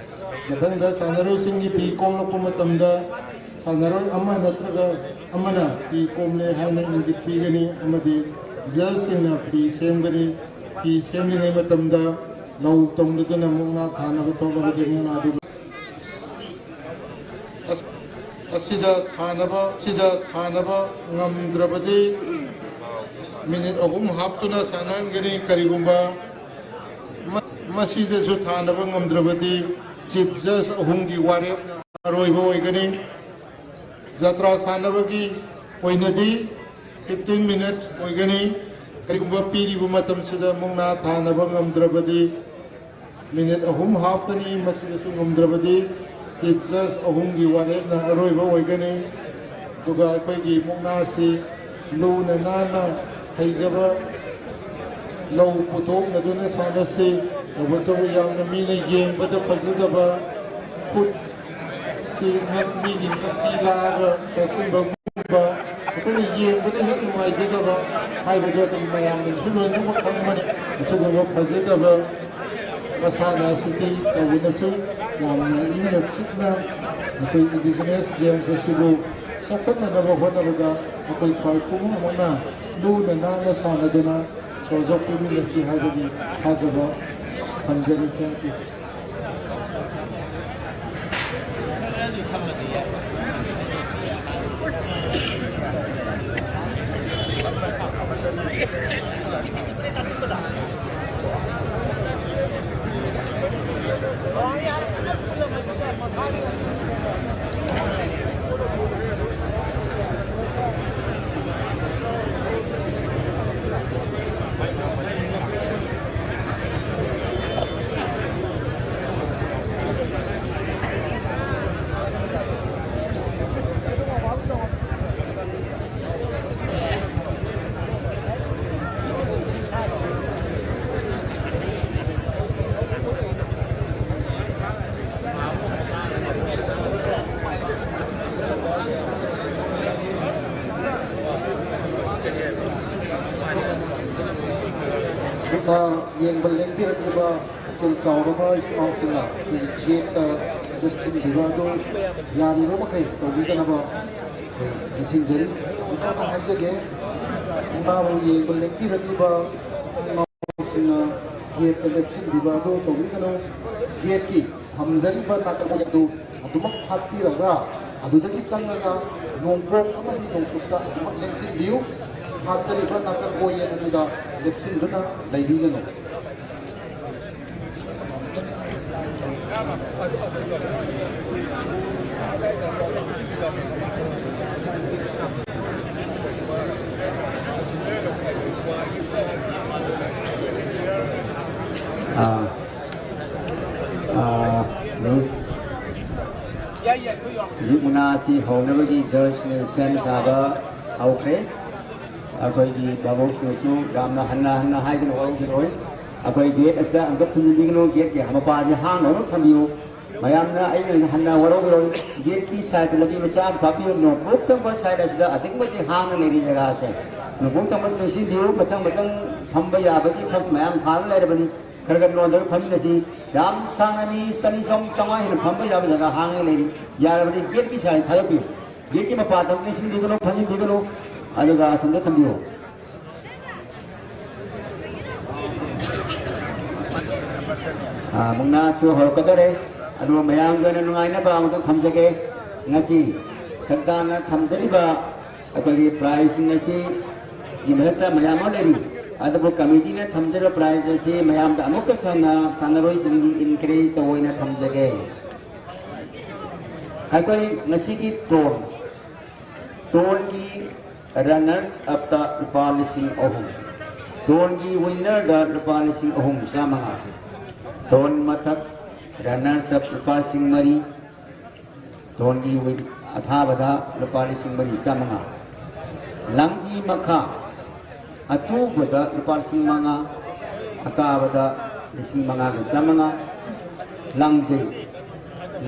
ꯃꯊꯪꯗ ꯁꯥꯟꯅꯔꯣꯏꯁꯤꯡꯒꯤ ꯐꯤ ꯀꯣꯝꯂꯛꯄ ꯃꯇꯝꯗ ꯁꯥꯟꯅꯔꯣꯏ ꯑꯃ ꯅꯠꯇ꯭ꯔꯒ ꯑꯃꯅ ꯐꯤ ꯀꯣꯝꯂꯦ ꯍꯥꯏꯅ ꯏꯪꯒꯤꯠ ꯄꯤꯒꯅꯤ ꯑꯃꯗꯤ ꯖꯖꯁꯤꯡꯅ ꯐꯤ ꯁꯦꯝꯒꯅꯤ꯫ ꯐꯤ ꯁꯦꯝꯂꯤꯉꯩ ꯃꯇꯝꯗ ꯂꯧ ꯇꯧꯅꯗꯨꯅ ꯃꯨꯛꯅꯥ ꯊꯥꯅꯕ ꯊꯣꯛꯂꯕꯗꯤ ꯃꯨꯛꯅꯥꯗꯨ ꯑꯁ-, ꯑꯁꯤꯗ ꯊꯥꯅꯕ, ꯑꯁꯤꯗ ꯊꯥꯅꯕ ꯉꯝꯗ꯭ꯔꯕꯗꯤ ꯃꯤꯅꯤꯠ ꯑꯍꯨꯝ ꯍꯥꯞꯇꯨꯅ ꯁꯥꯟꯅꯍꯟꯒꯅꯤ꯫ ꯀꯔꯤꯒꯨꯝꯕ ꯃ-, ꯃꯁꯤꯗꯁꯨ ꯊꯥꯅꯕ ꯉꯝꯗ꯭ꯔꯕꯗꯤ ꯆꯤꯐ ꯖꯖ ꯑꯍꯨꯝꯒꯤ ꯋꯥꯔꯦꯞꯅ ꯑꯔꯣꯏꯕ ꯑꯣꯏꯒꯅꯤ꯫ ꯖꯇ꯭ꯔꯥ ꯁꯥꯟꯅꯕꯒꯤ ꯑꯣꯏꯅꯗꯤ ꯐꯤꯐꯇꯤꯟ ꯃꯤꯅꯠ ꯑꯣꯏꯒꯅꯤ꯫ ꯀꯔꯤꯒꯨꯝꯕ ꯄꯤꯔꯤꯕ ꯃꯇꯝꯁꯤꯗ ꯃꯨꯛꯅꯥ ꯊꯥꯅꯕ ꯉꯝꯗ꯭ꯔꯕꯗꯤ ꯃꯤꯅꯤꯠ ꯑꯍꯨꯝ ꯍꯥꯞꯀꯅꯤ꯫ ꯃꯁꯤꯗꯁꯨ ꯉꯝꯗ꯭ꯔꯕꯗꯤ ꯆꯤꯐ ꯖꯖ ꯑꯍꯨꯝꯒꯤ ꯋꯥꯔꯦꯞꯅ ꯑꯔꯣꯏꯕ ꯑꯣꯏꯒꯅꯤ꯫ ꯑꯗꯨꯒ ꯑꯩꯈꯣꯏꯒꯤ ꯃꯨꯛꯅꯥꯁꯤ ꯂꯨꯅ ꯅꯥꯟꯅ ꯍꯩꯖꯕ ꯂꯧ ꯄꯨꯊꯣꯛꯅꯗꯨꯅ ꯁꯥꯟꯅꯁꯤ꯫ ꯇꯧꯕꯇꯕꯨ ꯌꯥꯝꯅ ꯃꯤꯅ ꯌꯦꯡꯕꯗ ꯐꯖꯗꯕ, ꯈꯨꯠ ꯁꯤ ꯃꯤꯒꯤ ꯅꯨꯄꯤ ꯂꯥꯛꯑꯒ ꯇꯩꯁꯤꯟꯕꯒꯨꯝꯕ, ꯑꯩꯈꯣꯏꯅ ꯌꯦꯡꯕꯗ ꯍꯦꯛ ꯅꯨꯡꯉꯥꯏꯖꯗꯕ ꯍꯥꯏꯕꯗꯣ ꯑꯗꯨꯝ ꯃꯌꯥꯝꯅꯁꯨ ꯂꯣꯏꯅꯃꯛ ꯈꯪꯕꯅꯤ꯫ ꯑꯁꯤꯒꯨꯝꯕ ꯐꯖꯗꯕ ꯃꯁꯥꯟꯅ ꯑꯁꯤꯗꯤ ꯇꯧꯕꯅꯁꯨ ꯌꯥꯝꯅ ꯏꯪꯅ ꯆꯤꯛꯅ ꯑꯩꯈꯣꯏ ꯏꯟꯗꯤꯖꯤꯅꯁ ꯒꯦꯝꯁ ꯑꯁꯤꯕꯨ ꯆꯥꯎꯈꯠꯅꯅꯕ ꯍꯣꯠꯅꯕꯗ ꯑꯩꯈꯣꯏ ꯈ꯭ꯋꯥꯏ ꯄꯨꯝꯅꯃꯛꯅ ꯂꯨꯅ ꯅꯥꯟꯅ ꯁꯥꯟꯅꯗꯨꯅ ꯁꯣꯖꯣꯛ ꯄꯤꯃꯤꯟꯅꯁꯤ ꯍꯥꯏꯕꯒꯤ ꯊꯥꯖꯕ ꯊꯝꯖꯔꯤ꯫ Thank you꯫ ꯌꯦꯡꯕ ꯂꯦꯡꯕꯤꯔꯛꯂꯤꯕ ꯄꯨꯛꯆꯦꯜ ꯆꯥꯎꯔꯕ ꯏꯆꯤꯜ ꯏꯅꯥꯎꯁꯤꯡꯅ ꯑꯩꯈꯣꯏꯒꯤ ꯒꯦꯠꯇ ꯂꯦꯞꯁꯤꯟꯕꯤꯕ ꯑꯗꯨ ꯌꯥꯔꯤꯕ ꯃꯈꯩ ꯇꯧꯕꯤꯗꯅꯕ ꯑꯩꯈꯣꯏ ꯅꯤꯡꯁꯤꯡꯖꯔꯤ꯫ ꯃꯈꯥ ꯍꯥꯏꯖꯒꯦ, ꯃꯨꯛꯅꯥꯕꯨ ꯌꯦꯡꯕ ꯂꯦꯡꯕꯤꯔꯛꯂꯤꯕ ꯏꯆꯤꯜ ꯏꯅꯥꯎꯁꯤꯡꯅ ꯒꯦꯠꯇ ꯂꯦꯞꯁꯤꯟꯕꯤꯕ ꯑꯗꯨ ꯇꯧꯕꯤꯒꯅꯨ꯫ ꯒꯦꯠꯀꯤ ꯊꯝꯖꯔꯤꯕ ꯅꯥꯀꯜ ꯑꯗꯨ ꯑꯗꯨꯃꯛ ꯐꯥꯠꯄꯤꯔꯒ, ꯑꯗꯨꯗꯒꯤ ꯆꯪꯂꯒ ꯅꯣꯡꯄꯣꯛ ꯑꯃꯗꯤ ꯅꯣꯡꯆꯨꯞꯇ ꯑꯗꯨꯃꯛ ꯂꯦꯡꯁꯤꯟꯕꯤꯌꯨ꯫ ꯐꯥꯠꯆꯔꯤꯕ ꯅꯥꯀꯜ ꯑꯣꯏꯌꯦ ꯑꯗꯨꯗ ꯂꯦꯞꯁꯤꯟꯗꯨꯅ ꯂꯩꯕꯤꯒꯅꯨ꯫ ꯑꯥ, ꯑꯥ, ꯍꯧꯖꯤꯛ ꯃꯨꯛꯅꯥ ꯑꯁꯤ ꯍꯧꯅꯕꯒꯤ ꯖꯖꯅ ꯁꯦꯝ ꯁꯥꯕ ꯍꯧꯈ꯭ꯔꯦ꯫ ꯑꯩꯈꯣꯏꯒꯤ ꯚꯥꯕꯣꯛꯁꯤꯡꯅꯁꯨ ꯌꯥꯝꯅ ꯍꯟꯅ ꯍꯟꯅ ꯍꯥꯏꯗꯅ ꯋꯥꯔꯧꯕꯤꯔꯣꯏ꯫ ꯑꯩꯈꯣꯏ ꯒꯦꯠ ꯑꯁꯤꯗ ꯑꯃꯨꯛꯇ ꯐꯨꯟꯖꯤꯟꯕꯤꯒꯅꯨ, ꯒꯦꯠꯀꯤ ꯃꯄꯥꯁꯤ ꯍꯥꯡꯅ ꯑꯗꯨꯝ ꯊꯝꯕꯤꯌꯨ꯫ ꯃꯌꯥꯝꯅ ꯑꯩꯅ ꯍꯟꯅ ꯋꯥꯔꯧꯕꯤꯔꯣꯏ꯫ ꯒꯦꯠꯀꯤ ꯁꯥꯏꯠꯇ ꯂꯝꯕꯤ ꯃꯆꯥ ꯑꯃ ꯐꯥꯠꯄꯤꯌꯨ꯫ ꯅꯣꯡꯄꯣꯛ ꯊꯪꯕ ꯁꯥꯏꯠ ꯑꯁꯤꯗ ꯑꯗꯨꯛꯀꯤ ꯃꯇꯤꯛ ꯍꯥꯡꯅ ꯂꯩꯔꯤ ꯖꯒꯥꯁꯦ꯫ ꯅꯣꯡꯄꯣꯛ ꯊꯪꯕ ꯅꯤꯡꯁꯤꯡꯕꯤꯌꯨ, ꯃꯊꯪ ꯃꯊꯪ ꯐꯝꯕ ꯌꯥꯕꯒꯤ ꯐꯛꯁ ꯃꯌꯥꯝ ꯊꯥꯗꯨꯅ ꯂꯩꯔꯕꯅꯤ꯫ ꯈꯔ ꯈꯔ ꯅꯣꯟꯗꯅ ꯐꯝꯃꯤꯟꯅꯁꯤ꯫ ꯌꯥꯝ ꯁꯥꯡꯅ ꯃꯤ ꯆꯅꯤ, ꯆꯍꯨꯝ, ꯆꯥꯝꯃꯉꯥ ꯍꯦꯟꯅ ꯐꯝꯕ ꯌꯥꯕ ꯖꯒꯥ ꯍꯥꯡꯉꯒ ꯂꯩꯔꯤ꯫ ꯌꯥꯔꯕꯗꯤ ꯒꯦꯠꯀꯤ ꯁꯥꯏꯠ ꯊꯥꯗꯣꯛꯄꯤꯌꯨ꯫ ꯒꯦꯠꯀꯤ ꯃꯄꯥꯗ ꯅꯤꯡꯁꯤꯡꯕꯤꯒꯅꯨ, ꯐꯝꯖꯤꯟꯕꯤꯒꯅꯨ, ꯑꯗꯨꯒ ꯑꯁꯣꯝꯗ ꯊꯝꯕꯤꯌꯨ꯫ ꯑꯥ, ꯃꯨꯛꯅꯥꯁꯨ ꯍꯧꯔꯛꯀꯗꯧꯔꯦ꯫ ꯑꯗꯨꯒ ꯃꯌꯥꯝꯒꯤ ꯑꯣꯏꯅ ꯅꯨꯡꯉꯥꯏꯅꯕ ꯑꯃꯇꯪ ꯊꯝꯖꯒꯦ꯫ ꯉꯁꯤ ꯁꯛꯇꯥꯅ ꯊꯝꯖꯔꯤꯕ ꯑꯩꯈꯣꯏꯒꯤ prizeꯁꯤꯡ ꯑꯁꯤꯒꯤ ꯃꯊꯛꯇ ꯃꯌꯥꯝ ꯑꯃ ꯂꯩꯔꯤ꯫ ꯑꯗꯨꯕꯨ committeeꯅ ꯊꯝꯖꯔꯤꯕ prize ꯑꯁꯤ ꯃꯌꯥꯝꯗ ꯑꯃꯨꯛꯀꯁꯨ ꯍꯟꯅ ꯁꯥꯟꯅꯔꯣꯏꯁꯤꯡꯒꯤ encourage ꯇꯧꯕ ꯑꯣꯏꯅ ꯊꯝꯖꯒꯦ꯫ ꯑꯩꯈꯣꯏ ꯉꯁꯤꯒꯤ ꯇꯣꯟ, ꯇꯣꯟꯒꯤ runners upꯇ ꯂꯨꯄꯥ ꯂꯤꯁꯤꯡ ꯑꯍꯨꯝ, ꯇꯣꯟꯒꯤ winnerꯗ ꯂꯨꯄꯥ ꯂꯤꯁꯤꯡ ꯑꯍꯨꯝ ꯆꯥꯝꯃꯉꯥ, ꯇꯣꯟ ꯃꯊꯛ runners up ꯂꯨꯄꯥ ꯂꯤꯁꯤꯡ ꯃꯔꯤ, ꯇꯣꯟꯒꯤ win-, ꯑꯊꯥꯕꯗ ꯂꯨꯄꯥ ꯂꯤꯁꯤꯡ ꯃꯔꯤ ꯆꯥꯝꯃꯉꯥ, ꯂꯥꯡꯖꯤ ꯃꯈꯥ ꯑꯇꯨꯕꯗ ꯂꯨꯄꯥ ꯂꯤꯁꯤꯡ ꯃꯉꯥ, ꯑꯀꯥꯕꯗ ꯂꯤꯁꯤꯡ ꯃꯉꯥꯒ ꯆꯥꯝꯃꯉꯥ, ꯂꯥꯡꯖꯩ,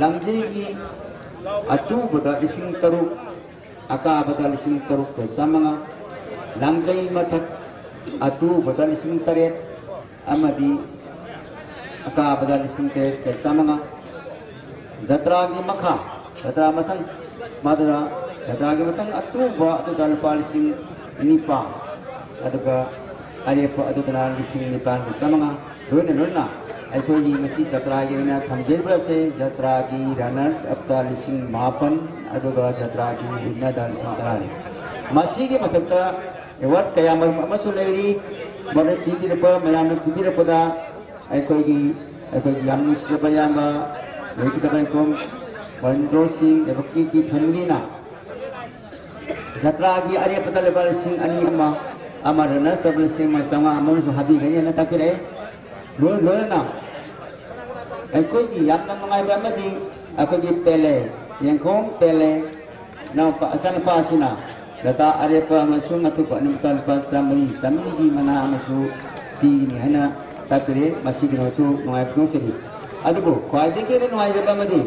ꯂꯥꯡꯖꯩꯒꯤ ꯑꯇꯨꯕꯗ ꯂꯤꯁꯤꯡ ꯇꯔꯨꯛ, ꯑꯀꯥꯕꯗ ꯂꯤꯁꯤꯡ ꯇꯔꯨꯛꯀ ꯆꯥꯝꯃꯉꯥ, ꯂꯥꯡꯖꯩ ꯃꯊꯛ ꯑꯇꯨꯕꯗ ꯂꯤꯁꯤꯡ ꯇꯔꯦꯠ ꯑꯃꯗꯤ ꯑꯀꯥꯕꯗ ꯂꯤꯁꯤꯡ ꯇꯔꯦꯠꯀ ꯆꯥꯝꯃꯉꯥ, ꯖꯇ꯭ꯔꯥꯒꯤ ꯃꯈꯥ, ꯖꯇ꯭ꯔꯥ ꯃꯊꯪ, ꯃꯗꯨꯗ ꯖꯇ꯭ꯔꯥꯒꯤ ꯃꯊꯪ ꯑꯇꯨꯕ ꯑꯗꯨꯗ ꯂꯨꯄꯥ ꯂꯤꯁꯤꯡ ꯅꯤꯄꯥꯟ, ꯑꯗꯨꯒ ꯑꯔꯦꯞꯄ ꯑꯗꯨꯗꯅ ꯂꯤꯁꯤꯡ ꯅꯤꯄꯥꯟꯒ ꯆꯥꯝꯃꯉꯥ꯫ ꯂꯣꯏꯅ ꯂꯣꯏꯅ ꯑꯩꯈꯣꯏꯒꯤ ꯉꯁꯤ ꯖꯇ꯭ꯔꯥꯒꯤ ꯑꯣꯏꯅ ꯊꯝꯖꯔꯤꯕ ꯑꯁꯦ ꯖꯇ꯭ꯔꯥꯒꯤ runners upꯇ ꯂꯤꯁꯤꯡ ꯃꯥꯄꯟ, ꯑꯗꯨꯒ ꯖꯇ꯭ꯔꯥꯒꯤ winnerꯗ ꯂꯤꯁꯤꯡ ꯇꯔꯥꯅꯤ꯫ ꯃꯁꯤꯒꯤ ꯃꯊꯛꯇ award ꯀꯌꯥꯃꯔꯨꯝ ꯑꯃꯁꯨ ꯂꯩꯔꯤ꯫ ꯃꯗꯨ ꯄꯤꯕꯤꯔꯛꯄ, ꯃꯌꯥꯝꯅ ꯄꯤꯕꯤꯔꯛꯄꯗ ꯑꯩꯈꯣꯏꯒꯤ, ꯑꯩꯈꯣꯏꯒꯤ ꯌꯥꯝ ꯅꯨꯡꯁꯤꯖꯕ ꯏꯌꯥꯝꯕ ꯂꯩꯈꯤꯗꯕ ꯏꯀꯣꯝ ꯃꯍꯦꯟꯗ꯭ꯔꯣ ꯁꯤꯡ ꯑꯦꯕꯀꯤꯒꯤ familyꯅ ꯖꯇ꯭ꯔꯥꯒꯤ ꯑꯔꯦꯞꯄꯗ ꯂꯨꯄꯥ ꯂꯤꯁꯤꯡ ꯑꯅꯤ ꯑꯃ, ꯑꯃ runners up ꯂꯤꯁꯤꯡ ꯑꯃ ꯆꯥꯝꯃꯉꯥ ꯑꯃꯁꯨ ꯍꯥꯞꯄꯤꯒꯅꯤ ꯍꯥꯏꯅ ꯇꯥꯛꯄꯤꯔꯛꯑꯦ꯫ ꯂꯣꯏ-, ꯂꯣꯏꯅꯅ ꯑꯩꯈꯣꯏꯒꯤ ꯌꯥꯝꯅ ꯅꯨꯡꯉꯥꯏꯕ ꯑꯃꯗꯤ ꯑꯩꯈꯣꯏꯒꯤ ꯄꯦꯂꯦ, ꯌꯦꯡꯈꯣꯝ ꯄꯦꯂꯦ, ꯏꯅꯥꯎꯄꯥ, ꯏꯆꯥꯅꯨꯄꯥ ꯑꯁꯤꯅ ꯗꯇꯥ ꯑꯔꯦꯞꯄ ꯑꯃꯁꯨꯡ ꯑꯊꯨꯞꯄ ꯑꯅꯤꯃꯛꯇ ꯂꯨꯄꯥ ꯆꯥꯃꯔꯤ, ꯆꯥꯃꯔꯤꯒꯤ ꯃꯅꯥ ꯑꯃꯁꯨ ꯄꯤꯒꯅꯤ ꯍꯥꯏꯅ ꯇꯥꯛꯄꯤꯔꯦ꯫ ꯃꯁꯤꯒꯤꯗꯃꯛꯁꯨ ꯅꯨꯡꯉꯥꯏꯕ ꯐꯣꯡꯗꯣꯛꯆꯔꯤ꯫ ꯑꯗꯨꯕꯨ ꯈ꯭ꯋꯥꯏꯗꯒꯤ ꯍꯦꯟꯅ ꯅꯨꯡꯉꯥꯏꯖꯕ ꯑꯃꯗꯤ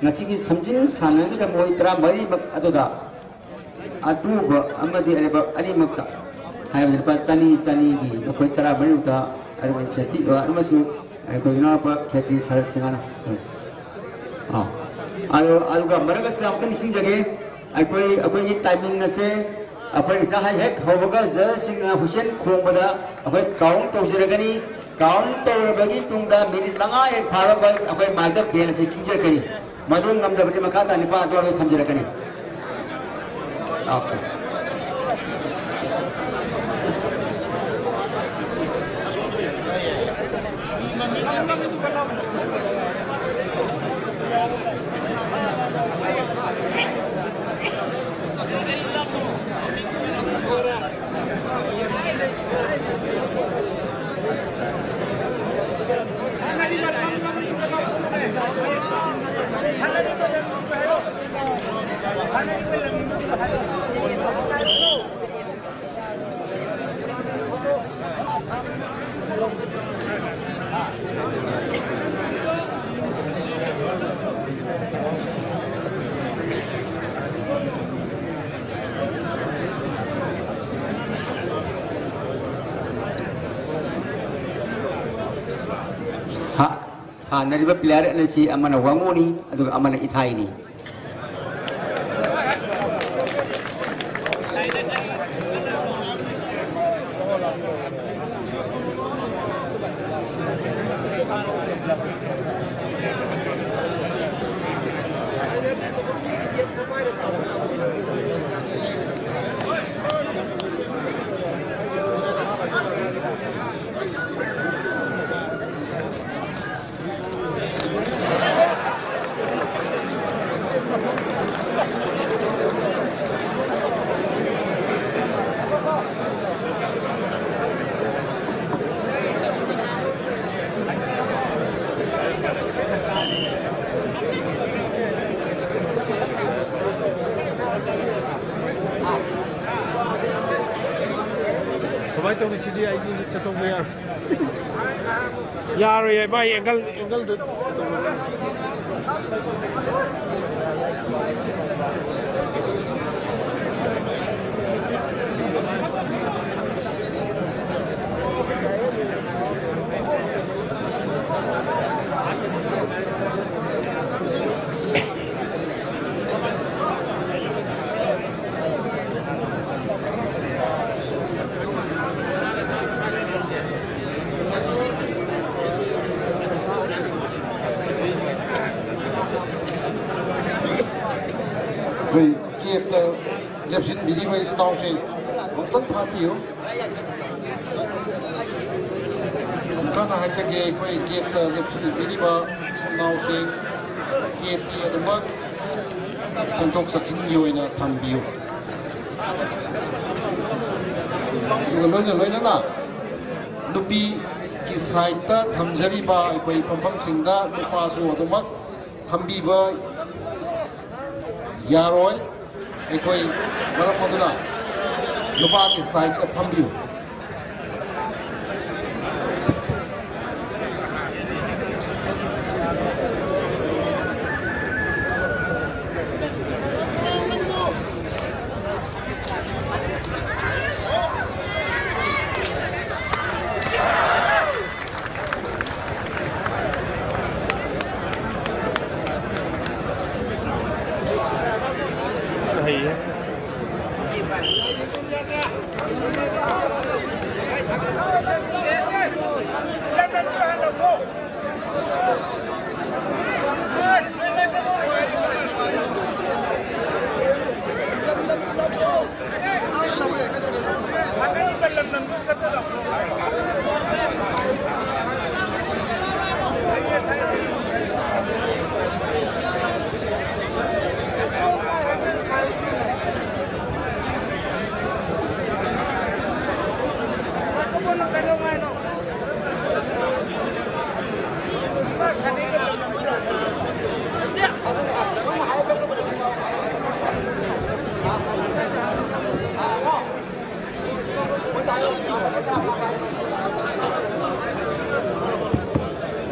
ꯉꯁꯤꯒꯤ ꯁꯝꯖꯤꯟ ꯁꯥꯟꯅꯕꯗ ꯃꯣꯏ ꯇꯔꯥꯃꯔꯤꯃꯛ ꯑꯗꯨꯗ ꯑꯇꯨꯕ ꯑꯃꯗꯤ ꯑꯔꯦꯞꯄ ꯑꯅꯤꯃꯛꯇ ꯍꯥꯏꯕꯗꯤ ꯂꯨꯄꯥ ꯆꯅꯤ, ꯆꯅꯤꯒꯤ ꯃꯈꯣꯏ ꯇꯔꯥꯃꯔꯤꯃꯛꯇ ꯑꯔꯦꯞꯄ incentive ꯑꯃꯁꯨ ꯑꯩꯈꯣꯏ ꯏꯅꯥꯎꯄꯥ ꯈꯦꯇ꯭ꯔꯤ ꯁꯔꯠ ꯁꯤꯡꯍꯅ, ꯑꯥ꯫ ꯑꯗꯨ-, ꯑꯗꯨꯒ ꯃꯔꯛ ꯑꯁꯤꯗ ꯑꯃꯨꯛꯇ ꯅꯤꯡꯁꯤꯡꯖꯒꯦ, ꯑꯩꯈꯣꯏ, ꯑꯩꯈꯣꯏꯒꯤ timing ꯑꯁꯦ, ꯑꯩꯈꯣꯏ ꯉꯁꯥꯏ ꯍꯦꯛ ꯍꯧꯕꯒ judgeꯁꯤꯡꯅ whistle ꯈꯣꯡꯕꯗ ꯑꯩꯈꯣꯏ count ꯇꯧꯖꯔꯒꯅꯤ꯫ Count ꯇꯧꯔꯕꯒꯤ ꯇꯨꯡꯗ minute ꯃꯉꯥ ꯍꯦꯛ ꯐꯥꯕꯒ ꯑꯩꯈꯣꯏ mikeꯇ bell ꯑꯁꯤ ꯈꯤꯡꯖꯔꯛꯀꯅꯤ꯫ ꯃꯗꯨ ꯉꯝꯗꯕꯗꯤ ꯃꯈꯥ ꯇꯥꯅ ꯅꯤꯄꯥ ꯑꯗꯨꯋꯥꯏꯗ ꯊꯝꯖꯔꯛꯀꯅꯤ꯫ Okay꯫ ꯁꯥ-, ꯁꯥꯟꯅꯔꯤꯕ player ꯑꯅꯤꯁꯤ ꯑꯃꯅ ꯋꯥꯉꯨꯅꯤ, ꯑꯗꯨꯒ ꯑꯃꯅ ꯏꯊꯥꯏꯅꯤ꯫ ꯀꯃꯥꯏꯅ ꯇꯧꯅꯤ ꯁꯤꯗꯤ? ꯑꯩꯗꯤ ꯆꯠꯊꯣꯛꯄ ꯌꯥꯔꯣꯏ꯫ ꯌꯥꯔꯣꯏꯌꯦ, ꯃꯥꯏ angle, angleꯗꯨ꯫ ꯒꯦꯠꯇ ꯂꯦꯞꯁꯤꯟꯕꯤꯔꯤꯕ ꯏꯆꯤꯟ ꯏꯅꯥꯎꯁꯤꯡ ꯑꯃꯨꯛꯇꯪ ꯐꯥꯠꯄꯤꯌꯨ꯫ ꯑꯃꯨꯛ ꯍꯟꯅ ꯍꯥꯏꯖꯒꯦ, ꯑꯩꯈꯣꯏ ꯒꯦꯠꯇ ꯂꯦꯞꯁꯤꯟꯕꯤꯔꯤꯕ ꯏꯆꯤꯟ ꯏꯅꯥꯎꯁꯤꯡ ꯒꯦꯠꯀꯤ ꯑꯗꯨꯃꯛ ꯆꯪꯊꯣꯛ ꯆꯪꯁꯤꯟꯒꯤ ꯑꯣꯏꯅ ꯊꯝꯕꯤꯌꯨ꯫ ꯑꯗꯨꯒ ꯂꯣꯏꯅ ꯂꯣꯏꯅꯅ ꯅꯨꯄꯤꯒꯤ ꯁꯥꯏꯠꯇ ꯊꯝꯖꯔꯤꯕ ꯑꯩꯈꯣꯏ ꯐꯝꯐꯝꯁꯤꯡꯗ ꯅꯨꯄꯥꯁꯨ ꯑꯗꯨꯃꯛ ꯐꯝꯕꯤꯕ ꯌꯥꯔꯣꯏ꯫ ꯑꯩꯈꯣꯏ ꯃꯔꯝ ꯑꯗꯨꯅ ꯅꯨꯄꯥꯒꯤ ꯁꯥꯏꯠꯇ ꯐꯝꯕꯤꯌꯨ꯫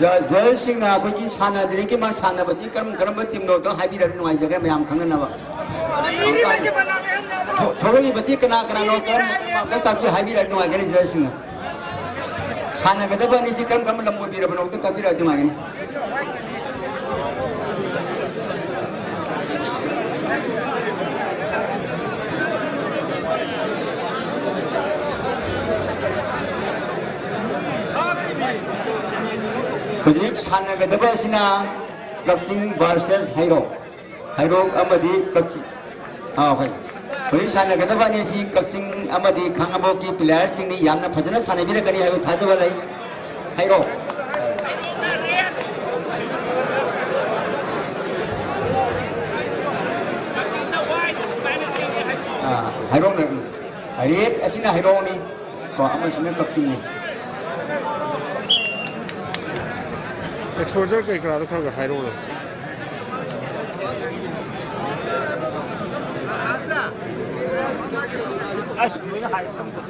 ꯖ-, ꯖꯖꯁꯤꯡꯅ ꯑꯩꯈꯣꯏꯒꯤ ꯁꯥꯟꯅꯗ꯭ꯔꯤꯉꯩꯒꯤ ꯃꯥ ꯁꯥꯟꯅꯕꯁꯤ ꯀꯔꯝ ꯀꯔꯝꯕ ꯇꯤꯝꯅꯣ ꯑꯝꯇꯪ ꯍꯥꯏꯕꯤꯔꯗꯤ ꯅꯨꯡꯉꯥꯏꯖꯒ꯭ꯔꯦ ꯃꯌꯥꯝ ꯈꯪꯅꯅꯕ꯫ ꯊꯣ-, ꯊꯣꯛꯂꯛꯏꯕꯁꯤ ꯀꯅꯥ ꯀꯅꯥꯅꯣ, ꯀꯔꯝ, ꯑꯝꯇꯪ ꯇꯥꯛꯄꯤꯌꯨ, ꯍꯥꯏꯕꯤꯔꯗꯤ ꯅꯨꯡꯉꯥꯏꯒꯅꯤ ꯖꯖꯁꯤꯡꯅ꯫ ꯁꯥꯟꯅꯒꯗꯕ ꯑꯅꯤꯁꯤ ꯀꯔꯝ ꯀꯔꯝꯕ ꯂꯝ ꯑꯣꯏꯕꯤꯔꯕꯅꯣ ꯑꯝꯇꯪ ꯇꯥꯛꯄꯤꯔꯗꯤ ꯅꯨꯡꯉꯥꯏꯒꯅꯤ꯫ ꯍꯧꯖꯤꯛ ꯁꯥꯟꯅꯒꯗꯕ ꯑꯁꯤꯅ ꯀꯛꯆꯤꯡ versus ꯍꯩꯔꯣꯛ, ꯍꯩꯔꯣꯛ ꯑꯃꯗꯤ ꯀꯛꯆꯤꯡ꯫ ꯑꯥ, ꯍꯣꯏ꯫ ꯍꯧꯖꯤꯛ ꯁꯥꯟꯅꯒꯗꯕ ꯑꯅꯤꯁꯤ ꯀꯛꯆꯤꯡ ꯑꯃꯗꯤ ꯈꯥꯉꯕꯣꯛꯀꯤ ꯄ꯭ꯂꯦꯌꯔꯁꯤꯡꯅꯤ꯫ ꯌꯥꯝꯅ ꯐꯖꯅ ꯁꯥꯟꯅꯕꯤꯔꯛꯀꯅꯤ ꯍꯥꯏꯕ ꯊꯥꯖꯕ ꯂꯩ꯫ ꯍꯥꯏꯔꯣ꯫ ꯑꯥ, ꯍꯥꯏꯔꯣꯅꯦ꯫ ꯔꯦꯠ ꯑꯁꯤꯅ ꯍꯥꯏꯔꯣꯅꯤ꯫ ꯀꯣ, ꯑꯃꯁꯤꯅ ꯀꯛꯆꯤꯡꯅꯤ꯫ ꯑꯦꯛꯁꯄꯣꯖꯔ ꯀꯩ ꯀꯔꯥꯗꯣ ꯈꯔ ꯈꯔ ꯍꯥꯏꯔꯛꯑꯣꯅꯦ꯫ ꯑꯁ, ꯂꯣꯏꯅ ꯍꯥꯏ ꯊꯝꯕ꯫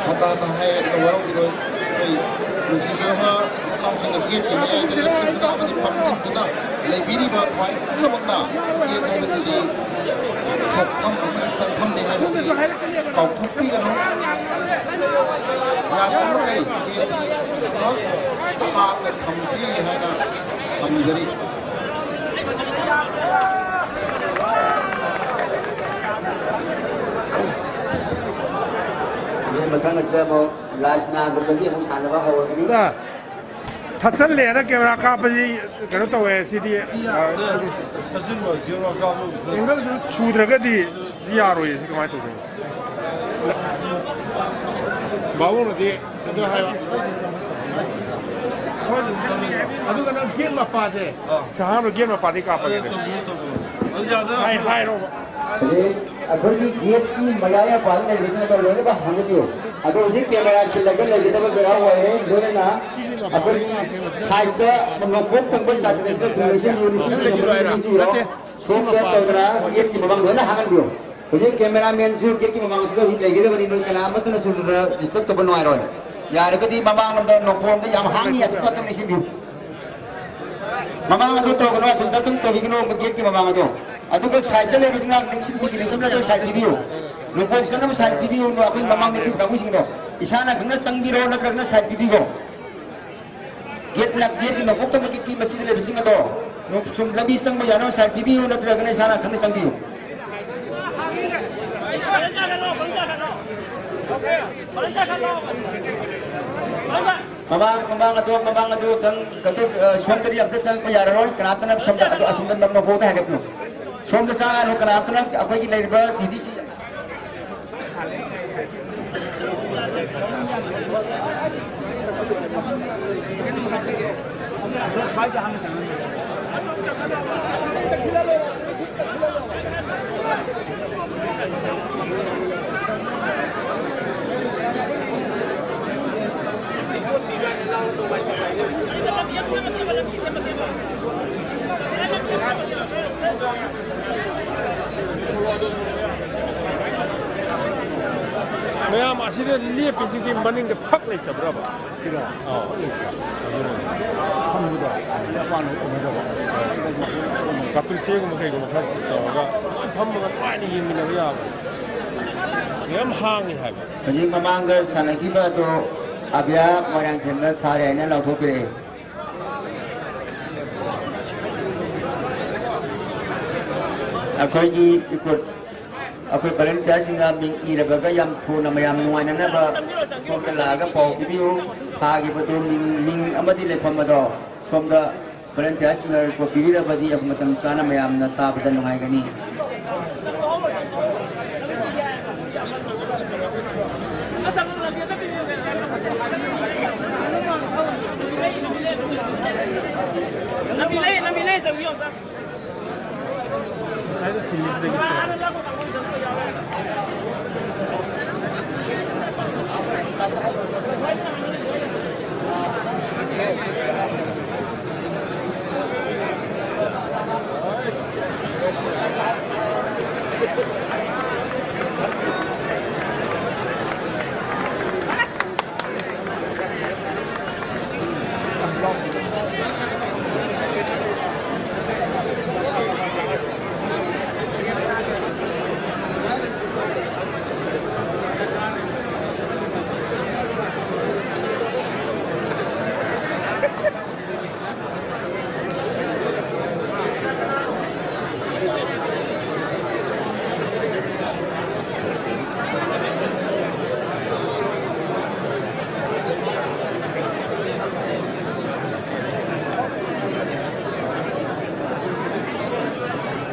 ꯍꯟꯇꯥ ꯍꯥꯏ ꯋꯥꯔꯧꯕꯤꯔꯣꯏ꯫ ꯑꯩꯈꯣꯏ ꯅꯨꯡꯁꯤꯖꯔꯕ ꯏꯆꯤꯟꯅꯥꯎꯁꯤꯡꯅ ꯒꯦꯠꯀꯤ ꯃꯌꯥꯏꯗ ꯂꯦꯞꯁꯤꯟꯗꯨꯅ ꯑꯃꯗꯤ ꯐꯝꯖꯤꯟꯗꯨꯅ ꯂꯩꯕꯤꯔꯤꯕ ꯈ꯭ꯋꯥꯏ ꯄꯨꯝꯅꯃꯛꯅ ꯒꯦꯠ ꯍꯥꯏꯕꯁꯤꯗꯤ ꯊꯣꯛꯐꯝ ꯑꯃꯗꯤ ꯆꯪꯐꯝꯅꯤ ꯍꯥꯏꯕꯁꯤ ꯀꯥꯎꯊꯣꯛꯄꯤꯒꯅꯨ꯫ ꯌꯥꯔꯤꯕꯃꯈꯩ ꯒꯦꯠꯀꯤ ꯊꯥꯡꯅ ꯊꯝꯁꯤ ꯍꯥꯏꯅ ꯊꯝꯖꯔꯤ꯫ ꯑꯗꯩ ꯃꯊꯪ ꯑꯁꯤꯗ ꯑꯃꯨꯛ ꯂꯥꯏꯁꯅꯥꯒꯨꯝꯕꯒꯤ ꯑꯃꯨꯛ ꯁꯥꯟꯅꯕ ꯍꯧꯔꯒꯅꯤ꯫ ꯁꯥꯔ, ꯊꯠꯆꯜꯂꯦꯅ ꯀꯦꯃꯦꯔꯥ ꯀꯥꯞꯄꯁꯤ ꯀꯩꯅꯣ ꯇꯧꯋꯦ ꯁꯤꯗꯤ, ꯑ, ꯊꯠꯆꯤꯟꯕ, ꯀꯦꯃꯦꯔꯥ ꯀꯥꯞꯄ ꯑꯦꯡꯒꯜꯗꯨ ꯁꯨꯗ꯭ꯔꯒꯗꯤ ꯌꯥꯔꯣꯏꯌꯦ꯫ ꯁꯤ ꯀꯃꯥꯏꯅ ꯇꯧꯗꯣꯏꯅꯣ? ꯕꯥꯕꯨꯅꯗꯤ ꯑꯗꯨ ꯍꯥꯏꯕ꯫ ꯑꯗꯨꯒ ꯅꯪ ꯒꯦꯠ ꯃꯄꯥꯁꯦ, ꯑꯥ꯫ ꯁꯍꯥꯟꯗꯣ ꯒꯦꯠ ꯃꯄꯥꯗꯒꯤ ꯀꯥꯞꯄꯒꯦ꯫ ꯑꯗꯨ ꯇꯧꯕꯤꯌꯨ, ꯇꯧꯕꯤꯌꯨ꯫ ꯑꯗꯨ ꯌꯥꯗ꯭ꯔꯥ? ꯍꯥꯏ-, ꯍꯥꯏꯔꯣꯕ꯫ ꯍꯧꯖꯤꯛ ꯑꯩꯈꯣꯏꯒꯤ ꯒꯦꯠꯀꯤ ꯃꯌꯥꯏ ꯃꯄꯥꯗ ꯂꯩꯕꯁꯤꯡ ꯑꯗꯣ ꯂꯣꯏꯅꯃꯛ ꯍꯥꯡꯗꯣꯛꯄꯤꯌꯨ꯫ ꯑꯗꯣ ꯍꯧꯖꯤꯛ ꯀꯦꯃꯦꯔꯥ ꯈꯤꯜꯂꯒ ꯂꯩꯒꯗꯕ ꯖꯒꯥ ꯑꯣꯏꯔꯦ꯫ ꯂꯣꯏꯅꯅ ꯑꯩꯈꯣꯏꯒꯤ ꯁꯥꯏꯠꯇ ꯅꯣꯡꯄꯣꯛ ꯊꯪꯕ ꯁꯥꯏꯠꯇꯁꯨ ꯁꯤꯒꯨꯝꯕ ꯅꯨꯄꯤꯁꯤꯡ ꯑꯃ ꯅꯠꯇꯦ, ꯅꯠꯇꯦ, ꯁꯤꯒꯨꯝꯕ ꯁꯣꯝꯗ ꯄꯥꯝꯃꯦ꯫ ꯇꯧꯗꯅ ꯒꯦꯠꯀꯤ ꯃꯃꯥꯡ ꯂꯣꯏꯅ ꯍꯥꯡꯍꯟꯕꯤꯌꯨ꯫ ꯍꯧꯖꯤꯛ ꯀꯦꯃꯦꯔꯥꯃꯦꯟꯁꯨ ꯒꯦꯠꯀꯤ ꯃꯃꯥꯡꯁꯤꯗ ꯍꯧꯖꯤꯛ ꯂꯩꯒꯗꯕꯅꯤ, ꯅꯣꯏ ꯀꯅꯥ ꯑꯃꯠꯇꯅ ꯁꯣꯝꯗ ꯗꯤꯁꯇꯔꯕ ꯇꯧꯕ ꯅꯨꯡꯉꯥꯏꯔꯣꯏ꯫ ꯌꯥꯔꯒꯗꯤ ꯃꯃꯥꯡꯂꯣꯝꯗ ꯅꯣꯡꯄꯣꯛꯂꯣꯝꯗ ꯌꯥꯝ ꯍꯥꯡꯉꯤ, ꯑꯁꯨꯝ ꯉꯥꯛꯇꯪ ꯂꯩꯁꯤꯟꯕꯤꯌꯨ꯫ ꯃꯃꯥꯡ ꯑꯗꯨ ꯇꯧꯒꯅꯨ, ꯑꯁꯨꯝꯗ ꯑꯗꯨꯝ ꯇꯧꯕꯤꯒꯅꯨ, ꯒꯦꯠꯀꯤ ꯃꯃꯥꯡ ꯑꯗꯣ꯫ ꯑꯗꯨꯒ ꯁꯥꯏꯠꯇ ꯂꯩꯕꯁꯤꯡꯅ ꯂꯦꯡꯁꯤꯟꯕꯤꯒꯤ ꯂꯦꯡꯁꯤꯟꯕꯗ ꯁꯥꯏꯠ ꯄꯤꯕꯤꯌꯨ꯫ ꯅꯣꯡꯄꯣꯛ ꯆꯪꯅꯕ ꯁꯥꯏꯠ ꯄꯤꯕꯤꯌꯨ, ꯑꯩꯈꯣꯏ ꯃꯃꯥꯡꯗ ꯄꯤꯕ ꯀꯥꯡꯕꯨꯁꯤꯡꯗꯣ꯫ ꯏꯁꯥꯅ ꯈꯪꯅ ꯆꯪꯕꯤꯔꯣ, ꯅꯠꯇ꯭ꯔꯒꯅ ꯁꯥꯏꯠ ꯄꯤꯕꯤꯈꯣ꯫ ꯒꯦꯠ ꯂꯝ-, ꯒꯦꯠꯀꯤ ꯅꯣꯡꯄꯣꯛ ꯊꯪꯕ ꯒꯦꯠꯀꯤ ꯃꯁꯤꯗ ꯂꯩꯕꯁꯤꯡ ꯑꯗꯣ ꯅꯣꯡ-, ꯁꯨꯝ ꯂꯝꯕꯤ ꯆꯪꯕ ꯌꯥꯅꯕ ꯁꯥꯏꯠ ꯄꯤꯕꯤꯌꯨ, ꯅꯠꯇ꯭ꯔꯒꯅ ꯏꯁꯥꯅ ꯈꯪꯅ ꯆꯪꯕꯤꯌꯨ꯫ ꯃꯃꯥꯡ, ꯃꯃꯥꯡ ꯑꯗꯣ, ꯃꯃꯥꯡ ꯑꯗꯣ ꯑꯝꯇꯪ ꯀꯩꯅꯣ, ꯑ, ꯁꯣꯝꯗꯗꯤ ꯑꯝꯇ ꯆꯪꯉꯛꯄ ꯌꯥꯔꯔꯣꯏ꯫ ꯀꯅꯥꯝꯇꯅ ꯁꯣꯝꯗ, ꯑꯗꯣ ꯑꯁꯣꯝꯗ ꯅꯝꯕ ꯐꯥꯎꯗ ꯍꯥꯏꯒꯠꯄꯤꯌꯨ꯫ ꯁꯣꯝꯗ ꯆꯪꯉꯛꯑꯅꯨ, ꯀꯅꯥꯝꯇꯅ ꯑꯩꯈꯣꯏꯒꯤ ꯂꯩꯔꯤꯕ ꯗꯤ ꯗꯤ ꯁꯤ꯫ ꯃꯌꯥꯝ ꯑꯁꯤꯗ ꯂꯦꯞꯄꯤꯁꯤꯗꯤ ꯃꯅꯤꯡꯗ ꯐꯛ ꯂꯩꯇꯕ꯭ꯔꯕ? ꯁꯤꯔꯣ? ꯑꯥ꯫ ꯐꯝꯕꯗꯣ, ꯃꯄꯥꯟ ꯎꯅꯗꯕ꯫ ꯀꯥꯄꯤꯜ ꯆꯦꯒꯨꯝꯕ ꯀꯩꯒꯨꯝꯕ ꯈꯔ ꯇꯧꯔꯒ ꯂꯣꯏ ꯐꯝꯃꯒ ꯅꯨꯡꯉꯥꯏꯅ ꯌꯦꯡꯃꯤꯟꯅꯕ ꯌꯥꯕ꯫ ꯌꯥꯝ ꯍꯥꯡꯉꯤ ꯍꯥꯏꯕ꯫ ꯍꯧꯖꯤꯛ ꯃꯃꯥꯡꯗ ꯁꯥꯟꯅꯈꯤꯕ ꯑꯗꯨ ꯑꯕꯤꯌꯥ ꯃꯣꯏꯔꯥꯡꯊꯦꯝꯗ ꯁꯥꯔꯦ ꯍꯥꯏꯅ ꯂꯥꯎꯊꯣꯛꯄꯤꯔꯛꯑꯦ꯫ ꯑꯩꯈꯣꯏꯒꯤ ꯏꯀꯣ-, ꯑꯩꯈꯣꯏ ꯚꯣꯂꯨꯟꯇꯤꯌꯥꯔꯁꯤꯡꯅ ꯃꯤꯡ ꯏꯔꯕꯒ ꯌꯥꯝ ꯊꯨꯅ ꯃꯌꯥꯝ ꯅꯨꯡꯉꯥꯏꯅꯅꯕ ꯁꯣꯝꯗ ꯂꯥꯛꯑꯒ ꯄꯥꯎ ꯄꯤꯕꯤꯌꯨ꯫ ꯊꯥꯈꯤꯕꯗꯣ ꯃꯤꯡ, ꯃꯤꯡ ꯑꯃꯗꯤ ꯂꯩꯐꯝ ꯑꯗꯣ ꯁꯣꯝꯗ ꯚꯣꯂꯨꯟꯇꯤꯌꯥꯔꯁꯤꯡꯅ ꯔꯤꯄꯣꯔꯠ ꯄꯤꯕꯤꯔꯕꯗꯤ ꯑꯩꯈꯣꯏ ꯃꯇꯝ ꯆꯥꯅ ꯃꯌꯥꯝꯅ ꯇꯥꯕꯗ ꯅꯨꯡꯉꯥꯏꯒꯅꯤ꯫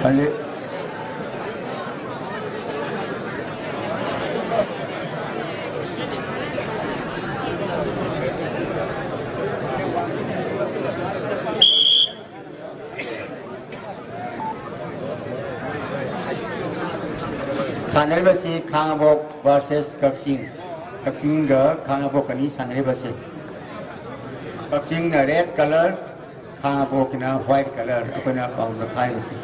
ꯑꯗꯨ ꯁꯥꯟꯅꯔꯤꯕꯁꯤ ꯈꯥꯉꯕꯣꯛ versus ꯀꯛꯆꯤꯡ꯫ ꯀꯛꯆꯤꯡꯒ ꯈꯥꯉꯕꯣꯛꯀꯅꯤ ꯁꯥꯟꯅꯔꯤꯕꯁꯤ꯫ ꯀꯛꯆꯤꯡꯅ red colour, ꯈꯥꯉꯕꯣꯛꯀꯤꯅ white colour ꯑꯩꯈꯣꯏꯅ ꯄꯥꯝꯕ ꯈꯥꯏꯕꯁꯤ꯫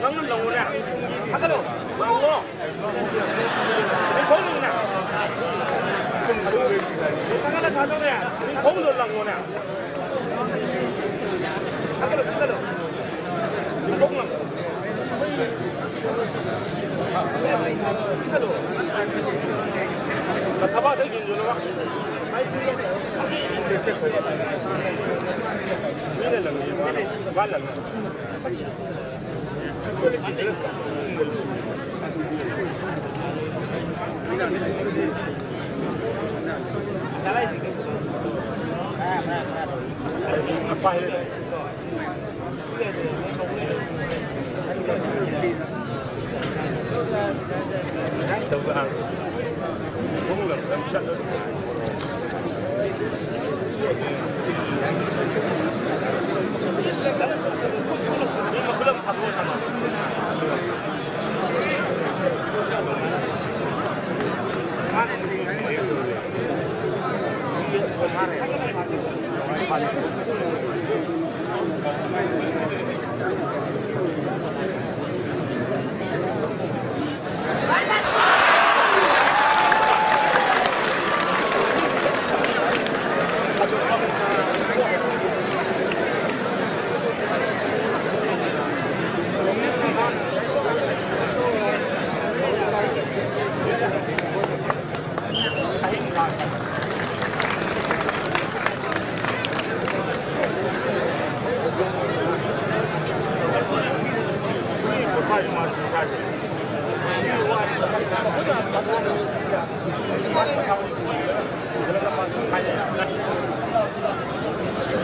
ꯅꯪ ꯂꯪꯉꯨꯅꯦ꯫ ꯊꯥꯗꯔꯣ꯫ ꯂꯪꯉꯣ꯫ ꯅꯤꯡꯈꯧ ꯂꯪꯉꯨꯅꯦ꯫ ꯊꯥꯡꯒꯠꯂ ꯊꯥꯗꯧꯅꯦ꯫ ꯅꯤꯡꯈꯧꯗꯣ ꯂꯪꯉꯣꯅꯦ꯫ ꯊꯥꯗꯔꯣ, ꯊꯥꯗꯔꯣ꯫ ꯅꯤꯡꯈꯧ ꯂꯪꯉꯣ꯫ ꯊꯥꯗꯔꯣ꯫ ꯊꯕꯥꯛꯇ ꯌꯨꯡꯖꯜꯂꯣ꯫ ꯃꯤꯅ ꯂꯪꯉꯤ, ꯃꯥꯅ, ꯃꯥ ꯂꯪꯉꯤ꯫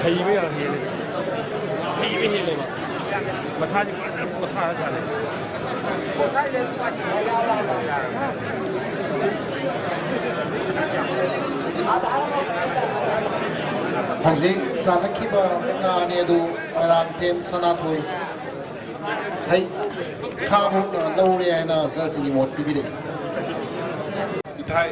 ꯍꯩꯕ ꯌꯥꯝ ꯍꯦꯜꯂꯦ꯫ ꯍꯩꯕ ꯍꯦꯜꯂꯦꯕ꯫ ꯃꯁꯥꯁꯦ ꯄꯨꯔꯥ ꯄꯣꯊꯥꯔ ꯁꯥꯟꯅꯩ꯫ ꯍꯧꯖꯤꯛ ꯁꯥꯟꯅꯈꯤꯕ ꯃꯨꯛꯅꯥ ꯑꯅꯤ ꯑꯗꯨ ꯃꯣꯏꯔꯥꯡꯊꯦꯝ ꯁꯅꯥꯊꯣꯏ ꯍꯩ ꯈꯥ ꯃꯨꯛꯅ ꯂꯧꯔꯦ ꯍꯥꯏꯅ ꯖꯖꯁꯤꯡꯒꯤ ꯃꯣꯠ ꯄꯤꯕꯤꯔꯛꯏ꯫ ꯏꯊꯥꯏ꯫